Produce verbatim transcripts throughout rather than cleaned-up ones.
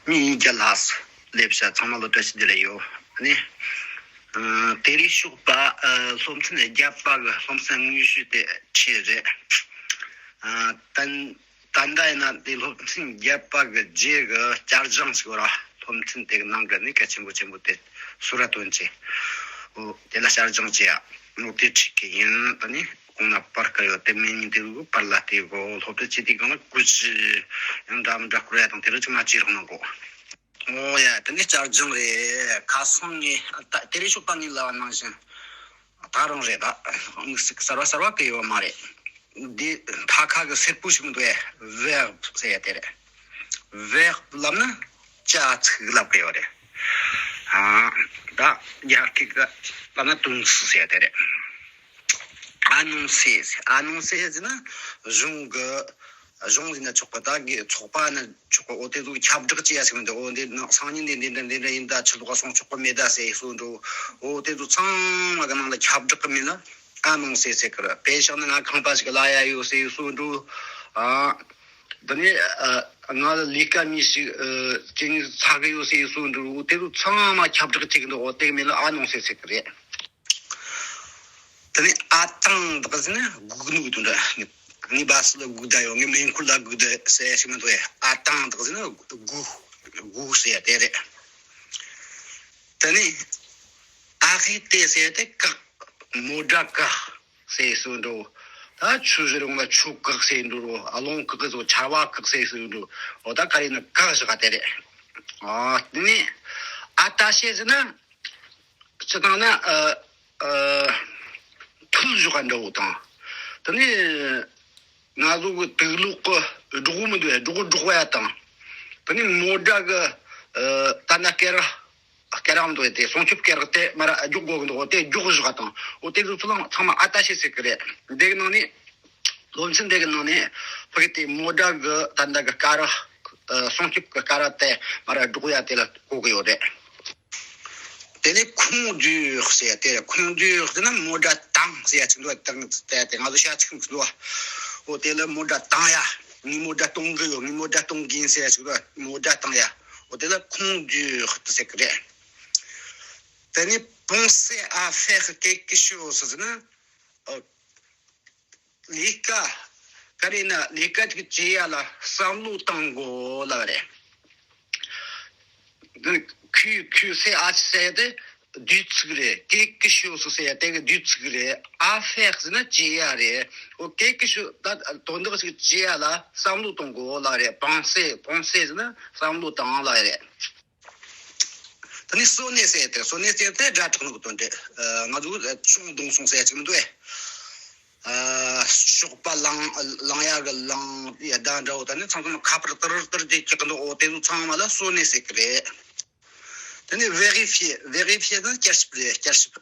ཉིན་བརྒྱ་ལྷག་སླེབས་ཤག་ཚང་མ་ལ་བཀྲ་ཤིས་བདེ་ལེགས་ཡོད། ཨ་ནི། ཨ། དེ་རིང་ཞོགས་པ། ཨ། སློབ་ཚན་བརྒྱད་པ་གི་སློབ་ཚན་དངོས་གཞི་དེ་ཁྲིད་རེད། ཨ། ད་ད་ལྟ་ཡིན་ན་དེ་སློབ་ཚན་བརྒྱད་པ་གི་རྗེས་གི་བསྐྱར་སྦྱོང་ཞིག་ཡོད་ར། སློབ་ཚན་དེ་གི་ནང་གི་གནད་འགག་ཆེན་པོ་ཆེན་པོ་དེ་སོ་ར་དོན་ཆེ། འོ་དེ་ལ་བསྐྱར་སྦྱོང་བྱེད་ཡ། འོ་དེ་ཁྲིད་གི་ཡིན། ཨ་ནི། གོང་ན་པར་བཀར་ཡོད་དེ། མི་ཉིན་དེ་རུ་པར་ལ་བལྟས་གོ། སློབ་ཁྲིད་བྱེད་དུས་སྒང་ལ་སྐུ་མཁྱེན་ཡང་འདྲ་མི་འདྲ་བསྐུར་ཡ་དང་དེ་རུ་ཅིག་མ་བྱེད་རོགས་གནང་གོ། ཨོ་ཡ། དེ་ནི་བསྐྱར་སྦྱོང་རེད། ཁ་སང་ངས་ད་དེ་རིང་ཞོགས་པ་ངས་ལབ་པ་ནང་བཞིན་ད་རུང་རེད། ད་དམིགས་བསལ་གསར་བ་གསར་བ་གི་ཡོད་མ་རེད། འདི་ཕ་ཁ་གི་སེར་པོ་ཞིག་འདུག་ཨེ། verb ཟེར་ཡ་དེ་རེད། verb ལབ་ན་བྱ་ཚིག་ལབ་གི་ཡོད་རེད། ཨ། ད་རྒྱ་སྐད་གི་ལབ་ན་དོན་ཚིག་ཟེར་ཡ་དེ་རེད། annoncer ཟེར། annoncer ཟེར་ན་གཞུང་གི། གཞུང་ཟེར་ན་ཆོག་གི། ད་གི་ཚོགས་པ་ན་ཆོག་གི། འོ་དེ་ཚོ་ཁྱབ་བསྒྲགས་བྱེད་ཡ་ཞིག་མི་འདུག་འོ་འདི་ནང་སང་ཉིན་འདི་འདི་འདྲ་འདི་འདྲ་ཡིན། ད་ཕྱི་ལོགས་སོང་ཆོག་གི་མེད་ད་ཟེར་སོ་འགྲོ། འོ་དེ་ཚོ་ཚང་མ་གི་ནང་ལ་ཁྱབ་བསྒྲགས་གི་མིང་ལ་annoncer ཟེར་གི་རེད། དཔེ་བཞག་ན་ང་ཁང་པ་ཞིག་གླ་ཡ་ཡོད་ཟེར་སོ་འགྲོ། ཨ། དེ་ནས་ཨ། ང་ལ་ལས་ཀ་མི་ཞིག་ཨ། སྐྱེལ་ནས་ཚར་གི་ཡོད་ཟེར་སོ་འགྲོ། འོ་དེ་ཚོ་ཚང་མ་ཁྱབ་བསྒྲགས་བྱེད་གི་འདུག་འོ་དེ་གི་མིང་ལ་annoncer ཟེར་གི་རེད། དེ་ནས་attends དག་ཟེར་ན་སྒུག་ནོ་གི་དོན་དག་ངའི་བཱ་སི་ལ་སྒུག་བསྡད་ཡོད། ངའི་མེ་འཁོར་ལ་སྒུག་བསྡད་ཟེར་ཡ་ཞིག་མི་འདུག་ཨེ། attends དག་ཟེར་ན་སྒུག་སྒུག་ཟེར་ཡ་དེ་རེད། དེ་ནས་arrêter ཟེར་ཡ་དེ་བཀག་མོ་ཌ་བཀག་ཟེར་སོ་འགྲོ། ད་ཆུ་བཞུར་འོང་ལ་ཆུ་བཀག་ཟེར་འགྲོ། རླུང་བཀག་ཟེར། ཆར་པ་བཀག་ཟེར་སོ་འགྲོ། འོ་ད་ག་རེ་ན་བཀག་བཞག་དེ་རེད། ཨ། དེ་ནས་attacher ཟེར་ན། སྤྱིར་བཏང་ན་ཨ། ཨ། ཐུལ་བཞག་པ་འདྲ་བོ་དང་། དེ་ནས་ང་ཚོ་གི་དུག་ལོག་གི་སྒྲོག་མི་འདུག་ཨེ། སྒྲོག་སྒྲོག་པ་ཡ་དང་། དེ་ནས་མོ་ཌ་གི་ཨ། ད་ན་སྐེ་རགས། སྐེ་རགས་མི་འདུག་ཨེ། དེ་སྲུང་སྐྱོབ་སྐེ་རགས་དེ་མར་རྒྱོག་དགོས་གི་འདུག་འོ་དེ་རྒྱོག་བཞག་པ་དང་། འོ་དེ་ཚོ་ཚང་མ་ཚང་མ་attacher ཟེར་གི་རེད། འདི་གི་ནང་ནས། སློབ་ཚན་དེ་གི་ནང་ནས་ཕ་གི་དེ་མོ་ཌ་གི་ད་ལྟ་གི་སྐེ་རགས། ཨ། སྲུང་སྐྱོབ་གི་སྐེ་རགས་དེ་མར་སྒྲོག་ཡ་དེ་ལ་གོ་གི་ཡོད་རེད། དེ་ནས་conduire ཟེར་ཡ་དེ་རེད། conduire ཟེར་ན་མོ་ཌ་བཏང་ཟེར་ཡ་ཅིག་འདུག་དང་དེ་དེ་ང་ཚོ་བྱ་ཚིག་འདུག་འོ་དེ་ལ་མོ་ཌ་བཏང་ཡ། ངས་མོ་ཌ་གཏོང་གི་ཡོད། ངས་མོ་ཌ་གཏོང་གིན་ཟེར་ཡ་ཅིག་འདུག་མོ་ཌ་བཏང་ཡ། འོ་དེ་ལ་conduire ཟེར་གི་རེད། དེ་ནས་penser à faire quelque chose ཟེར་ན། ཨ། ལས་ཀ། ག་རེ་ན་ལས་ཀ་ཅིག་བྱེད་ཡ་ལ་བསམ་བློ་བཏང་དགོས་ལབ་རེད། འདི་conduire ཟེར་ཡ་དེ་བསྡུས་ཚིག་རེད། quelque chose ཟེར་ཡ་དེ་གི་བསྡུས་ཚིག་རེད། à faire ཟེར་ན་བྱེད་ཡ་རེད། འོ་quelque chose ད་དོན་དག་ཅིག་བྱེད་ཡ་ལ་བསམ་བློ་གཏོང་དགོས་ལབ་རེད། penser penser ཟེར་ན་བསམ་བློ་བཏང་ལབ་རེད། དེ་ནས་sonner ཟེར་ཏེ། sonner ཟེར་ཏེ་སྒྲ་གྲགས་ནོ་གི་དོན་རེད། ཨ། ང་ཚོ་ཅུང་གདོང་སོང་ཟེར་ཅིག་མི་འདུག་ཨེ། ཨ། ཞོགས་པ་ལངས་ལངས་ཡ་གི་ལངས་ཡ་ད་འདྲ་བོ། ད་ནི་ཚང་ཚང་ཁ་པར་ཏིར་ཏིར་དེ་ཅིག་གི་འདུག་འོ་དེ་ཚོ་ཚང་མ་ལ་sonner ཟེར་གི་རེད། དེ་ནས་vérifier vérifier ཟེར་ན་བསྐྱར་ཞིབ་རེད། བསྐྱར་ཞིབ།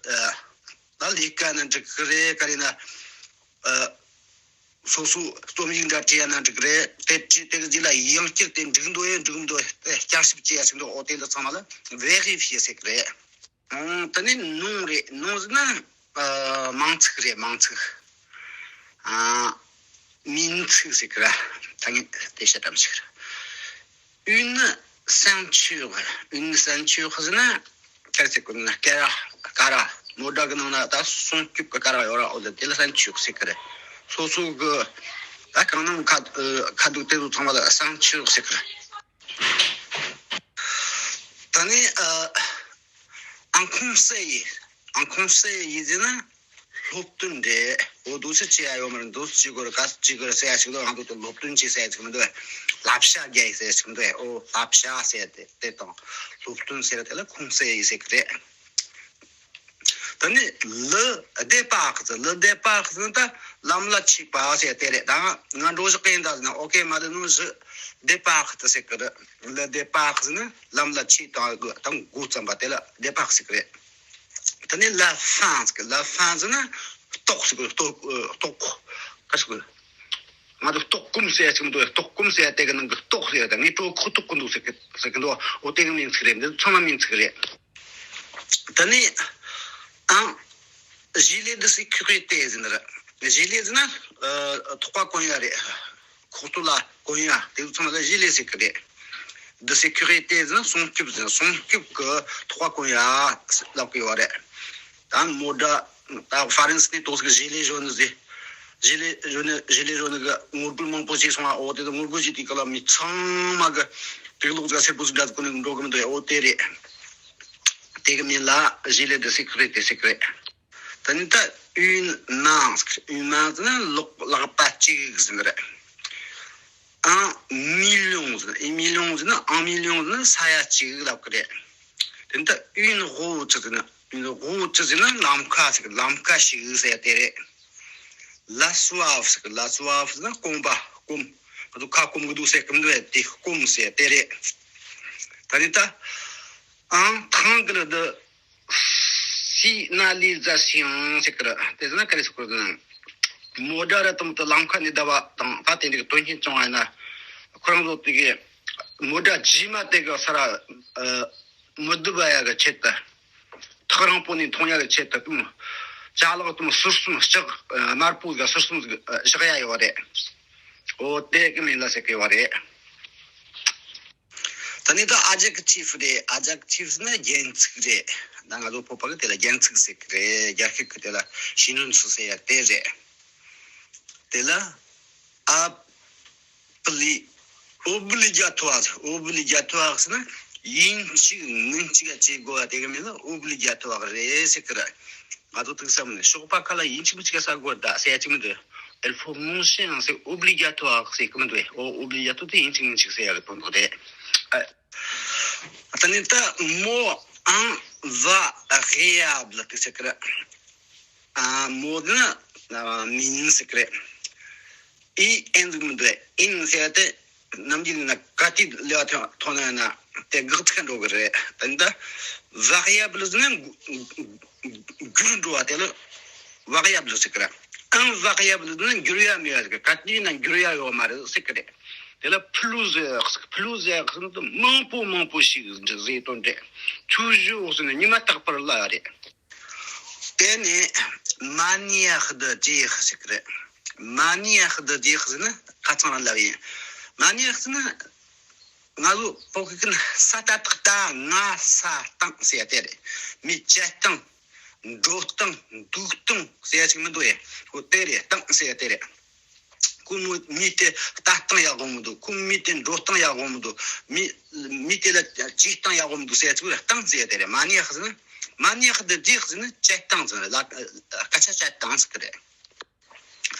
ཨ། ད་ལས་ཀ་ན་འགྲིག་གི་རེད། ག་རེ་ན། ཨ། སོ་སོ་རྩོམ་ཡིག་འདྲ་བྲིས་ཡ་ན་འགྲིག་གི་རེད། དེ་བྲིས་དེ་གི་རྗེས་ལ་ཡང་བསྐྱར་དེ་འགྲིག་འདུག་ཨེ། འགྲིག་འདུག་ཨེ། བསྐྱར་ཞིབ་བྱེད་ཡ་ཞིག་འདུག་འོ་དེ་ལ་ཚང་མ་ལ་vérifier ཟེར་གི་རེད། ཨང་། དེ་ནས་nom རེད། nom ཟེར་ན། ཨ། མིང་ཚིག་རེད། མིང་ཚིག་ཨ། མིང་ཚིག་ཟེར་གི་ར། ད་ངས་དེ་བཤད་གཏམ་ཞིག་རེད། Une ceinture une ceinture ཟེར་ན་ག་རེ་ཟེར་དགོས་ན། སྐེ་རགས། སྐེ་རགས། མོ་ཌ་གི་ནང་ན་ད་སྲུང་སྐྱོབ་ཀྱི་སྐེ་རགས་ཡོད་ར། འོ་དེ་ལ་ceinture ཟེར་གི་རེད། སོ་སོ་གི་ད་གང་ནང་ཁ་ཁ་དུག་དེ་ཚོ་ཚང་མ་ལ་ceinture ཟེར་གི་རེད། ད་ནི་ཨ། un conseil un conseil ཟེར་ན། སློབ་སྟོན་རེད། འོ་འདུག་སེ་བྱེད་ཡ་ཡོད་མ་རེད། འདུག་སེ་བྱེད་དགོས་རེད། ག་སེ་བྱེད་དགོས་རེད་ཟེར་ཡ་ཞིག་འདུག་ང་ཚོ་དེ་སློབ་སྟོན་བྱེད་ཟེར་ཡ་ཞིག་མི་འདུག་བསླབ་བྱ་རྒྱག་ཡ་ཟེར་ཡ་ཞིག་མི་འདུག་འོ་བསླབ་བྱ་ཟེར་ཡ་དེ་དེ་དང་སློབ་སྟོན་ཟེར་ཡ་དེ་ལ་ཁུངས་གསལ་ཡི་ཟེར་གི་རེད། ད་ནི་le départ ཟེར། le départ ཟེར་ན་ད་ལམ་ལ་ཆས་པ་ཟེར་ཡ་དེ་རེད། ད་ང་འགྲོ་གཞག་གི་ཡིན་ད་ཟེར་ན། ok ང་འདི་ནང་je départ ཟེར་གི་རེད། le départ ཟེར་ན་ལམ་ལ་ཆས་དང་དང་འགོ་བརྩམས་པ་དེ་ལ་départ ཟེར་གི་རེད། དེ་ནས་la fin ཟེར་གི། la fin ཟེར་ན་ལྟོགས་ཟེར་གི། ལྟོགས། ལྟོགས། ག་ཟེར་གི། ང་ཚོ་ལྟོགས་སྐོམ་ཟེར་ཡ་ཅིག་མི་འདུག་ལྟོགས་སྐོམ་ཟེར་ཡ་དེ་གི་ནང་གི་ལྟོགས་ཟེར་ཡ་དང་། ངས་དྲོད་ཁོག་ལྟོགས་ཀྱི་འདུག་ཟེར་གི་ཟེར་གི་འདུག་འོ་དེ་གི་མིང་ཚིག་རེད། འདི་ཚང་མ་མིང་ཚིག་རེད། དེ་ནས་ཨང་gilet de sécurité ཟེར་ནི་རེད། gilet ཟེར་ན་ཨ་ཐོག་པ་གོན་ཡ་རེད། ཁོག་སྟོད་ལ་གོན་ཡ་དེ་ཚོ་ཚང་མ་ལ་gilet ཟེར་གི་རེད། de sécurité ཟེར་ན་སྲུང་སྐྱོབ་ཟེར་ན་སྲུང་སྐྱོབ་ཀྱི་ཐོག་ག་གོན་ཡ་ལབ་ཀྱི་ཡོད་རེད། ད་མོ་ཌ་ད་ཧྥ་རན་སི་ནས་ཏོག་ཙམ་ཇི་ལེ་ཇོན་ཟེར། ཇི་ལེ་ཇོན་ཇི་ལེ་ཇོན་གི་ངོ་རྒོལ་མང་པོ་བྱས་སོང་ང་། འོ་དེ་ཚོ་ངོ་རྒོལ་བྱས་དུས་སྐབས་ལ་མི་ཚང་མ་གི་དུག་ལོག་ཟ་སེར་པོ་ཟིག་འདྲ་ཟིག་གོན་ནས་འགྲོ་གི་མི་འདུག་འོ་དེ་རེད། དེ་གི་མིང་ལ་ཇི་ལེ་ཌི་སེ་ཀུ་རི་ཏི་ཟེར་གི་རེད། ད་ནི་ད་ཨུན་མཱ་ཟེར། ཨུན་མཱ་ཟེར་ན་ལག་ལག་པ་གཅིག་ཟེར་གི་རེད། ཨང་མི་ལིའུ་ཟེར་ན། ཨི་མི་ལིའུ་ཟེར་ན། ཨང་མི་ལིའུ་ཟེར་ན་ས་ཡ་གཅིག་ལབ་གི་རེད། དེ་ནི་ད་ཨུན་ཧོ་ཅི་ཟེར་ན། ཨུན་ཧོ་ཅི་ཟེར་ན་ལམ་ཁ་ཟེར་གི། ལམ་ཁ་ཞིག་ཟེར་ཡ་དེ་རེད། ལ་སུའབ་ཟེར་གི། ལ་སུའབ་ཟེར་ན་སྐོམ་པ། སྐོམ། ང་ཚོ་ཁ་སྐོམ་གི་འདུག་ཟེར་གི་མི་འདུག་དེ་སྐོམ་ཟེར་དེ་རེད། ད་ནི་ད་ཨང་ཐང་གི་ལ་དུ་སི་ན་ལི་ཛ་སི་ཡང་ཟེར་གི་རེད། དེ་ཟེར་ན་ག་རེ་ཟེར་གི་རེད་ཟེར་ན། མོ་ཌ་ར་དང་དུ་ལམ་ཁ་ནས་བསྡད་པ་དང་། ད་དེ་འདྲའི་དོན་རྐྱེན་བྱུང་བ་ཡིན་ན། ཁོ་རང་ཚོ་དེ་གི་མོ་ཌ་རྗེས་མ་དེ་གི་ས་ར་མི་བསྡུ་བ་ཡ་གི་ཆེད་དུ། ཐག་རིང་པོ་ནས་མཐོང་ཡ་གི་ཆེད་དུ་དུམ། ཅ་ལག་དུམ་ཟུར་གསུམ་ལྕགས་དམར་པོ་གི་ཟུར་གསུམ་ཟིག་བཞག་ཡ་ཡོད་རེད། འོ་དེ་གི་མིང་ལ་ཟེར་གི་ཡོད་རེད། ད་ནི་ད་ཨ་ཇེག་ཊིབ་རེད། ཨ་ཇེག་ཊིབ་ཟེར་ན་རྒྱན་ཚིག་རེད། ད་ང་ཚོ་བོད་པ་གི་དེ་ལ་རྒྱན་ཚིག་ཟེར་གི་རེད། རྒྱ་སྐད་གི་དེ་ལ་ཤིན་རུན་སུ་ཟེར་ཡ་དེ་རེད། དེ་ལ་ཨ་པི་ལི། ཨོ་བི་ལི་ཇ་ཐོ་ཨ། ཨོ་བི་ལི་ཇ་ཐོ་ཨ་ཟེར་ན་ཡིན་གཅིག་མིན་གཅིག་ག་བྱེད་དགོས་པ་དེ་གི་མིང་ལ་ཨོ་བི་ལི་ཇ་ཐོ་ཨ་རེད་ཟེར་གི་རེད། ང་ཚོ་ཐུག་ས་མི་ནི་ཞོགས་པ་ཁ་ལ་ཡིན་གཅིག་མིན་གཅིག་ག་ཟ་དགོས་ད་ཟེར་ཡ་གཅིག་མི་འདུག་ཨེལ་ཕོ་མོ་ཤན་ཟེར་ཨོ་བི་ལི་ཇ་ཐོ་ཨ་ཟེར་གི་མི་འདུག་ཨོ་ཨོ་བི་ལི་ཇ་ཐོ་དེ་ཡིན་གཅིག་མིན་གཅིག་ཟེར་ཡ་གི་དོན་དག་རེད། ཨ། ད་ནི་ད་མོ་ཨང་ཝ་རེ་ཡ་བྷི་ལི་དེ་ཟེར་གི་རེད། ཨ། མོ་དེ་ན་མིན་ཟེར་གི་རེད། ཨི་ཨེན་ཟེར་གི་མི་འདུག་ཨིན་ཟེར་ཡ་དེ་ནམ་རྒྱུན་ན་ག་དུས་ལེ་བ་ཐོན་ན་དེ་དགག་ཚིག་འགྲོ་གི་རེད། ད་ནི་ད་ཝ་རེ་ཡ་བྷི་ལི་ཟེར་ན་འགྱུར་འགྲོ་བ་དེ་ལ་ཝ་རེ་ཡ་བྷི་ལི་ཟེར་གི་རེད། ཨང་ཝ་རེ་ཡ་བྷི་ལི་ཟེར་ན་འགྱུར་ཡ་མེད་པ་ཟེར་གི། ག་དུས་ན་འགྱུར་ཡ་ཡོད་མ་རེད་ཟེར་གི་རེད། དེ་ལ་ཕུ་ལུ་ཟེར། ཕུ་ལུ་ཟེར་ཟེར་ན་མང་པོ་མང་པོ་ཞིག་ཟེར་དོན་རེད། ཆུ་བཞི་འོག་ཟེར་ན་ཉི་མ་རྟག་པར་ལ་རེད། དེ་ནས་མ་ནི་ཡ་ཧི་དི་ཇེ་ཧི་ཟེར་གི་རེད། མ་ནི་ཡ་ཧི་དི་ཇེ་ཧི་ཟེར་ན་ཁ་ཚང་རང་ལབ་ཡིན། མ་ནི་ཡ་ཧི་ཟེར་ན་ང་ཚོ་བོད་སྐད་ཀྱི་ས་ཏ་བཏགས་སྟ་ང་ས་སྟངས་ཟེར་ཡ་དེ་རེད། མི་སྤྱད་སྟངས། འགྲོ་སྟངས། འདུག་སྟངས་ཟེར་ཡ་ཅིག་མི་འདུག་ཡ། འོ་དེ་རེད། སྟངས་ཟེར་ཡ་དེ་རེད། ཁོ་མོ་མི་དེ་ལྟ་སྟངས་ཡག་པོ་མི་འདུག་ཁོ་མི་དེ་འགྲོ་སྟངས་ཡག་པོ་མི་འདུག་མི་མི་དེ་ལ་བྱེད་སྟངས་ཡག་པོ་མི་འདུག་ཟེར་ཡ་ཅིག་ལ་སྟངས་ཟེར་ཡ་དེ་རེད། མ་ནི་ཡ་ཧི་ཟེར་ན། མ་ནི་ཡ་ཧི་དི་ཇེ་ཧི་ཟེར་ན་སྤྱད་སྟངས་ཟེར་ན་ལ་སྐད་ཆ་སྤྱད་སྟངས་ཟེར་གི་རེད།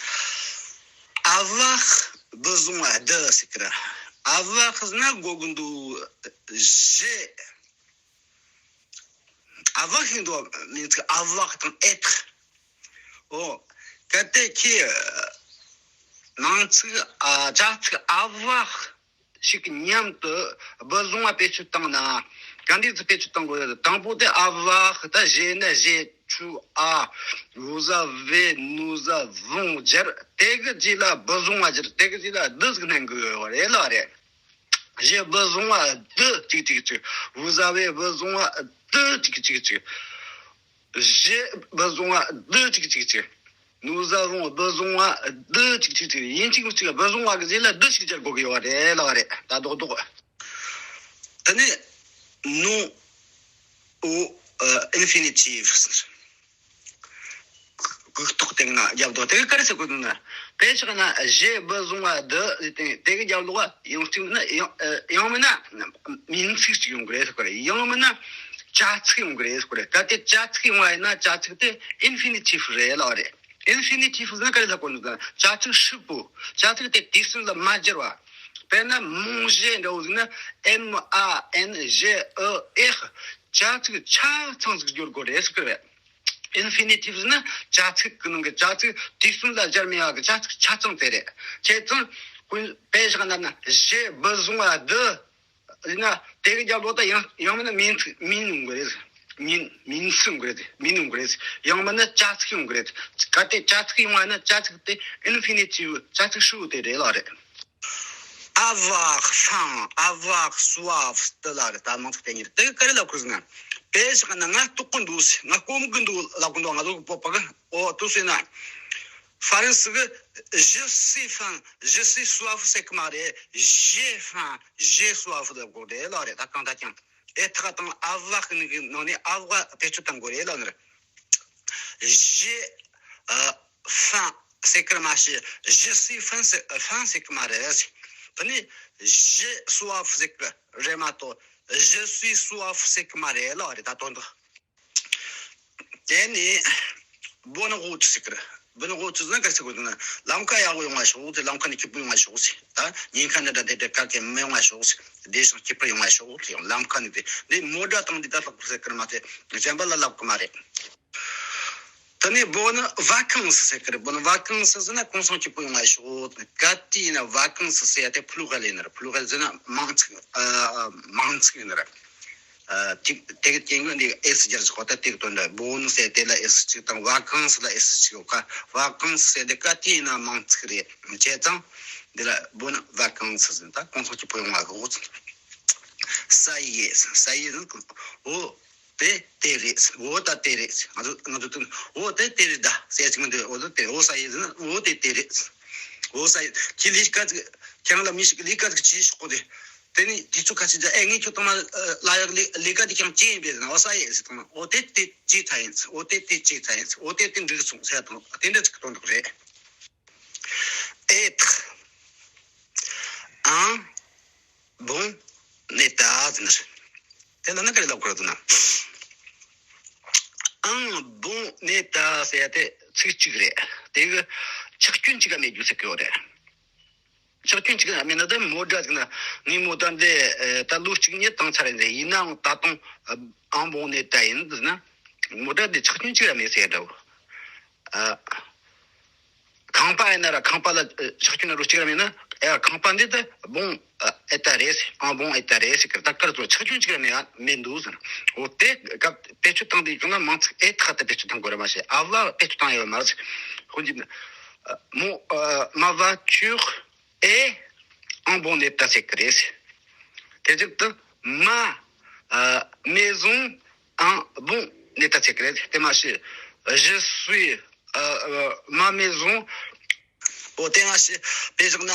ཨ་ཝག་བུ་བཟུང་བ་བདུད་ཟེར་གི་རེད། ཨ་ཝག་ཟེར་ན་སྒོ་གི་འདུག་བཞི། ཨ་ཝག་ཤིང་འདུག་མིང་ཚིག་ཨ་ཝག་དང་ཨེ་ཐག་འོ། གལ་ཏེ་ཁྱེད་ནང་ཚིག་ཨ་བྱ་ཚིག་ཨ་ཝག་ཞིག་མཉམ་དུ་བུ་བཟུང་བ་བེད་སྤྱོད་བཏང་ན། ག་འདྲ་ཚིག་བེད་སྤྱོད་གཏོང་དགོས། དང་པོ་དེ་ཨ་ཝག་ད་བཞེས་ན་བཞེས་ཆུ་ཨ། བུ་ཟ་བེ་ནུ་ཟ་བུང་སྦྱར། དེ་གི་རྗེས་ལ་བུ་བཟུང་བ་སྦྱར། དེ་གི་རྗེས་ལ་བདུད་ཟིག་བསྣན་དགོས་རེད་ལ་རེད། བཞེས་བུ་བཟུང་བ་བདུད་གཅིག་གཅིག་གཅིག་བུ་ཟ་བེ་བུ་བཟུང་བ་བདུད་གཅིག་གཅིག་གཅིག་བཞེས་བུ་བཟུང་བ་བདུད་གཅིག་གཅིག་གཅིག་ནུ་ཟ་བུང་བུ་བཟུང་བ་བདུད་གཅིག་གཅིག་གཅིག་ཡིན་གཅིག་མིན་གཅིག་བུ་བཟུང་བ་གི་རྗེས་ལ་བདུད་ཞིག་སྦྱར་དགོས་ཀྱི་ཡོད་རེད་ལ་རེད། ད་རྡོག་རྡོག་ད་ནི་ནུ་ཨོ་ཨིན་ཕི་ནི་ཊིབ་ཟེར། གུག་ཐོག་སྟེང་ན་རྒྱབ་ལོགས་དེ་ག་རེ་ཟེར་དགོས་འདུག་ན། དཔེ་བཞག་ན་བཞེས་བུ་བཟུང་བ་བདུད་ཟེར་ཏེ་དེ་གི་རྒྱབ་ལོགས་ཡང་གཅིག་མིན་ན་ཡང་ཡང་མིན་ན་མིང་ཚིག་ཅིག་ཡོང་གི་རེད་ཟེར་གི་རེད། ཡང་མིན་ན་བྱ་ཚིག་ཡོང་གི་རེད་ཟེར་གི་རེད། གལ་ཏེ་བྱ་ཚིག་ཡོང་བ་ཡིན་ན་བྱ་ཚིག་དེ་ཨིན་ཕི་ནི་ཊིབ་རེད་ལབ་པ་རེད། ཨིན་ཕི་ནི་ཊིབ་ཟེར་ན་ག་རེ་ལབ་དགོས་འདུག་ན། བྱ་ཚིག་ཧྲིལ་པོ། བྱ་ཚིག་དེ་དུས་གསུམ་ལ་མ་སྦྱར་བ། དཔེར་ན་མོང་བཞེས་འདྲ་བོ་ཟེར་ན་ཨེམ་ཨ་ཨེན་བཞེས་ཨི་ཨེག་བྱ་ཚིག་ཆ་ཚང་ཟིག་སྦྱོར་དགོས་རེད་ཟེར་གི་རེད། ཨིན་ཕི་ནི་ཊིབ་ཟེར་ན་བྱ་ཚིག་གི་ནང་གི་བྱ་ཚིག་དུས་གསུམ་ལ་སྦྱར་མེད་པ་གི་བྱ་ཚིག་ཆ་ཚང་དེ་རེད། བྱས་ཙང་ཀུན་དཔེ་བཞག་ན་ན་བཞེས་བུ་བཟུང་བ་བདུད་ཡིན་ན་དེ་གི་རྒྱབ་ལོགས་ད་ཡང་ཡང་མིན་ན་མིང་ཚིག་མིང་ཡོང་གི་རེད། མིང་མིང་ཚིག་ཡོང་གི་རེད། མིང་ཡོང་གི་རེད། ཡང་མིན་ན་བྱ་ཚིག་ཡོང་གི་རེད། གལ་ཏེ་བྱ་ཚིག་ཡོང་བ་ན་བྱ་ཚིག་དེ་ཨིན་ཕི་ནི་ཊིབ་བྱ་ཚིག་ཧྲིལ་པོ་དེ་རེད་ལ་རེད། ཨ་ཝག་ཧྥང་ཨ་ཝག་སུ་ཝག་སྟི་ལ་རེད། ད་མང་ཚིག་དེ་གཉིས་རེད། དེ་གི་ག་རེ་ལབ་དགོས་ཟེར་ན། དཔེ་བཞག་ན་ང་ལྟོགས་གི་འདུག་ཟེར། ང་སྐོམ་གི་འདུག་ལབ་གི་འདུག་ང་ཚོ་གི་བོད་པ་གི་ཨོ་དུ་ཟེར་ན། ཧྥ་རན་སི་གི je suis faim, je suis soif ཟེར་གི་མ་རེད། J'ai faim, j'ai soif ཟེར་དགོས་རེད་ལ་རེད། ད་གང་ལྟར་ཀྱང་être དང་avoir གི་ནང་ནས་avoir བེད་སྤྱོད་གཏང་དགོས་རེད་ལ་ནི། J'ai faim ཟེར་གི་མ་ཤེས། Je suis faim ཟེར་faim ཟེར་གི་མ་རེད། དེ་ནས་j'ai soif ཟེར་གི་རེད་མ་གཏོགས་je suis soif ཟེར་གི་མ་རེད་ལ་རེད། ད་དོན་དུ། དེ་ནས་bonne route ཟེར་གི་རེད། Bonne route ཟེར་ན་ག་རེ་ཟེར་དགོས་འདུག་ན། ལམ་ཁ་ཡག་པོ་ཡོང་བ་ཤོག་ཟེར། ལམ་ཁ་ནས་སྐྱིད་པོ་ཡོང་བ་ཤོག་ཟེར། ད་ཉེན་ཁ་འདི་འདྲ་དེ་འདྲ་ག་གེ་མི་ཡོང་བ་ཤོག་ཟེར། བདེ་ཞིང་སྐྱིད་པོ་ཡོང་བ་ཤོག་ཟེར། ལམ་ཁ་ནས་དེ་འདི་མོ་ཌ་དང་འདི་ད་ལྷག་པོ་ཟེར་གི་རེད་མ་ཚད་གཞན་པ་ལ་ལབ་གི་མ་རེད། དེ་ནས་bonnes vacances ཟེར་གི་རེད། Bonnes vacances ཟེར་ན་གུང་སེང་སྐྱིད་པོ་ཡོང་བ་ཤོག་ག་དུས་ཡིན་ན་vacances ཟེར་ཡ་དེ་plural ཡིན་ནི་རེད། Plural ཟེར་ན་མང་ཚིག་ཨ། མང་ཚིག་ཡིན་ནི་རེད། ཨ། དེ་དེ་གི་རྐྱེན་གྱིས་འདི་S སྦྱར་ཟིག་གོ། ད་དེ་གི་དོན་དུ་bonnes ཟེར་དེ་ལ་S གཅིག་དང་vacances ལ་S གཅིག་ཡོད་ཀ vacances ཟེར་དེ་ག་དུས་ཡིན་ན་མང་ཚིག་རེད། བྱས་ཙང་འདི་ལ་bonnes vacances ཟེར། ད་གུང་སེང་སྐྱིད་པོ་ཡོང་བ་ཤོག Ça y est, ça y est ཟེར་གི། འོ། དེ་དེ་རེད། འོ་ད་དེ་རེད། ང་ཚོ་ང་ཚོ་དུ་འོ་དེ་དེ་རེད་ད་ཟེར་ཅིག་མི་འདུག་འོ་ད་དེ་འོ་ça y est ཟེར་ན་འོ་དེ་དེ་རེད། འོ་ça y est ཁྱི་ལས་ཀ་ཅིག་ཁྱེད་རང་ལ་མི་ཞིག་གིས་ལས་ཀ་ཅིག་བྱེད་ཤོག་གོ་དེ། དེ་ནི་དུས་ཚོད་ཁ་ཤས་ཀྱང་ཨེ་ངས་ཁྱོད་ཐོག་མ་ལ་ཡག་ལས་ལས་ཀ་དེ་ཀྱང་བྱེད་ཡིན་པས་ཟེར་ན། འོ་ça y est ཟེར་དང་འོ་དེ་དེ་བྱེད་ཚར་ཡིན། འོ་དེ་དེ་བྱེད་ཚར་ཡིན། འོ་དེ་དེ་འགྲིག་སོང་ཟེར་དང་དེ་འདྲ་ཅིག་གཏོང་འདུག་རེད། Être un bon état ཟེར་ན། དེ་ལ་ནི་ག་རེ་ལབ་དགོས་རེད་ན། Un bon état ཟེར་ཡ་དེ་ཚིག་གཅིག་རེད། དེ་གི་ཆག་སྐྱོན་གཅིག་ག་མེད་རྒྱུ་ཟེར་གི་ཡོད་རེད། ཆག་སྐྱོན་གཅིག་ག་མེད་ན་ད་མོ་ཌ་ཟིག་ན་ངའི་མོ་ཊ་འདི་ད་ལོ་གཅིག་གཉིས་བཏང་ཚར་རེད། ཡིན་ནའང་ད་དུང་un bon état ཡིན་ཟེར་ན། མོ་ཊ་འདི་ཆག་སྐྱོན་གཅིག་ག་མེད་ཟེར་ཡ་འདྲ་བོ། ཨ། ཁང་པ་ཡིན་ན་ར་ཁང་པ་ལ་ཆག་སྐྱོན་རོ་གཅིག་ར་མེད་ན། ཨེ་ཁང་པ་འདི་ད་bon état རེད། Un bon état རེད་ཟེར་གི་རེད། ད་གར་ཚོ་ཆག་སྐྱོན་གཅིག་ར་མེད་མེད་འདུག་ཟེར། འོ་དེ་སྐབས་བེད་སྤྱོད་བཏང་དུས་ཀྱང་ན་མང་ཚིག་être ད་བེད་སྤྱོད་བཏང་དགོས་ར་མ་ཤེས། avoir བེད་སྤྱོད་བཏང་ཡོད་མ་རེད། ཁོ་འདི་ནི་mon ma voiture est en bon état ཟེར་གི་རེད། དེ་ཅིག་ཏུ་ma maison en bon état ཟེར་གི་རེད། དེ་མ་ཤེས། Je suis ma maison འོ་དེ་མ་ཤེས། དཔེ་བཞག་ན་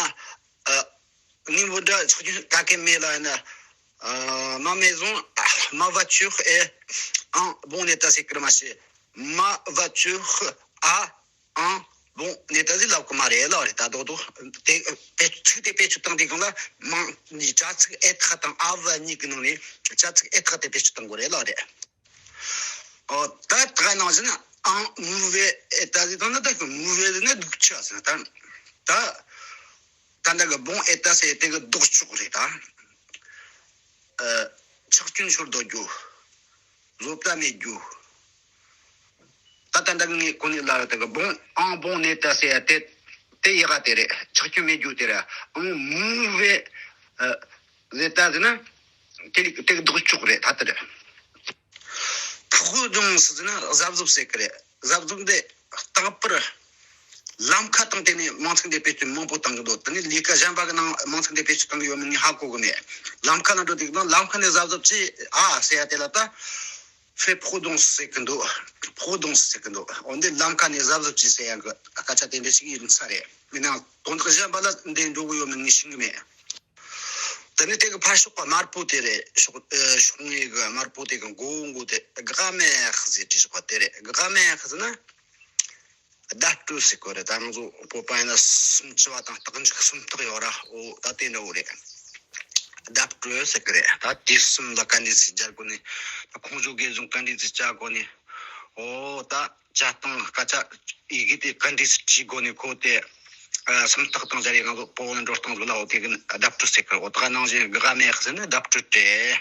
ངའི་མོ་ཊ་ཆག་སྐྱོན་ག་གེ་མེད་ལ་ཡིན་ན། Ma maison, ma voiture est en bon état ཟེར་གི་རེད་མ་ཤེས། Ma voiture a en bon état ཟེར་ལབ་གི་མ་རེད་ལ་རེད། ད་རྡོག་རྡོག་དེ་དཔེ་ཚིག་དེ་བེད་སྤྱོད་བཏང་དུས་སྒང་ལ་མང་ནི་བྱ་ཚིག་être དང་avoir གཉིས་ཀྱི་ནང་ནས་བྱ་ཚིག་être དེ་བེད་སྤྱོད་བཏང་དགོས་རེད་ལ་རེད། ཨོ་ད་ད་ག་ནང་བཞིན་en mauvais état ཟེར་དང་ན། ད་གི་mauvais ཟེར་ན་སྡུག་ཅག་ཟེར་ན། ད་ད་ད་ད་གི་bon état ཟེར་དེ་གི་ལྡོག་ཕྱོགས་རེད་ད། ཨ། ཆག་སྐྱོན་ཤོར་དོ་རྒྱུ། བཟོ་ལྟ་མེད་རྒྱུ། ད་ལྟ་འདི་ངས་གོ་ནས་ལབ་ཡོད་དེ་གི་bon, en bon état ཟེར་ཡ་དེ་དེ་ཡག་ག་དེ་རེད། ཆག་སྐྱོན་མེད་རྒྱུ་དེ་རེད། En mauvais état ཟེར་ན་དེ་དེ་གི་ལྡོག་ཕྱོགས་རེད། ད་དེ་རེད། Prudence ཟེར་ན་གཟབ་གཟབ་ཟེར་གི་རེད། གཟབ་གཟབ་འདི་རྟག་པར་ལམ་ཁ་དང་དེ་ནས་མིང་ཚིག་འདི་བེད་སྤྱོད་མང་པོ་བཏང་གི་འདུག་དེ་ནས་ལས་ཀ་གཞན་པ་གི་ནང་མིང་ཚིག་འདི་བེད་སྤྱོད་བཏང་གི་ཡོད་མེད་ངས་ཧ་གོ་གི་མེད། ལམ་ཁ་ནང་འགྲོ་དུས་ཀྱང་ལམ་ཁ་ནས་གཟབ་གཟབ་ཅིག་ཨ་ཟེར་ཡ་དེ་ལ་ད། Fais prudence ཟེར་གི་འདུག Prudence ཟེར་གི་འདུག་འོ་འདི་ལམ་ཁ་ནས་གཟབ་གཟབ་ཅིག་ཟེར་ཡ་གི་སྐད་ཆ་དེ་འདྲ་ཞིག་ཡིན་ས་རེད། ཡིན་ནའང་དོན་དག་གཞན་པ་ལ་འདི་འགྲོ་གི་ཡོད་མེད་ངས་ཤེས་གི་མེད། དེ་ནས་དེ་གི་ཕར་ཕྱོགས་པ་དམར་པོ་དེ་རེད། ཕྱོགས་ཨ་ཕྱོགས་ངོས་གི་དམར་པོ་དེ་གི་མགོ་བོ་མགོ་དེ་grammaire ཟེར་བྲིས་ཞོག་པ་དེ་རེད། Grammaire ཟེར་ན་བརྡ་སྤྲོད་ཟེར་གོ་རེད། ད་ང་ཚོ་བོད་པ་ཡིན་ན་སུམ་ཅུ་པ་དང་རྟགས་འཇུག་སུམ་རྟགས་ཡོད་ར། འོ་ད་དེ་འདྲ་བོ་རེད། བརྡ་སྤྲོད་ཟེར་གི་རེད། ད་དུས་གསུམ་ལ་ག་འདྲས་སེ་སྦྱར་དགོས་ནི། ད་ཁོང་ཚོ་གིས་གཟུགས་ག་འདྲས་སེ་བྱ་དགོས་ནི། འོ་ད་བྱ་སྟངས་སྐད་ཆ་ཡི་གེ་དེ་ག་འདྲས་སེ་བྲིས་དགོས་ནི་ཁོ་དེ། ཨ་སུམ་རྟགས་དང་སྦྱར་ཡས་ང་ཚོ་བོད་ཡིག་འགྲོ་སྟངས་ཟིག་ལ་འོ་དེ་གི་བརྡ་སྤྲོད་ཟེར་གི་རེད། འོ་ད་ག་ནང་བཞིན་grammaire ཟེར་ན་བརྡ་སྤྲོད་རེད།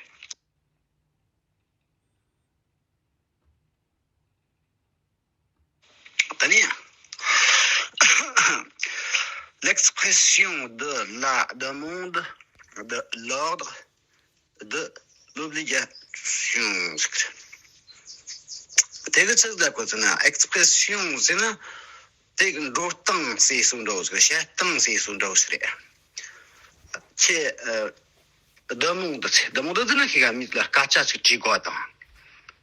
དེ་ནས་l'expression de la demande, de l'ordre, de l'obligation. དེ་གི་ཚིག་ལ་གོ་ཚུལ་ན་expression ཟེར་ན་དེ་གི་འགྲོ་སྟངས་ཟེར་སུ་འདྲ་བོ་ཟིག་བཤད་སྟངས་ཟེར་སུ་འདྲ་བོ་ཞིག་རེད། ཁྱེད་ཨ། demande ཟེར། demande ཟེར་ན་ཁྱེད་ཀ་མི་ལ་སྐད་ཆ་ཞིག་དྲི་དགོས་དང་།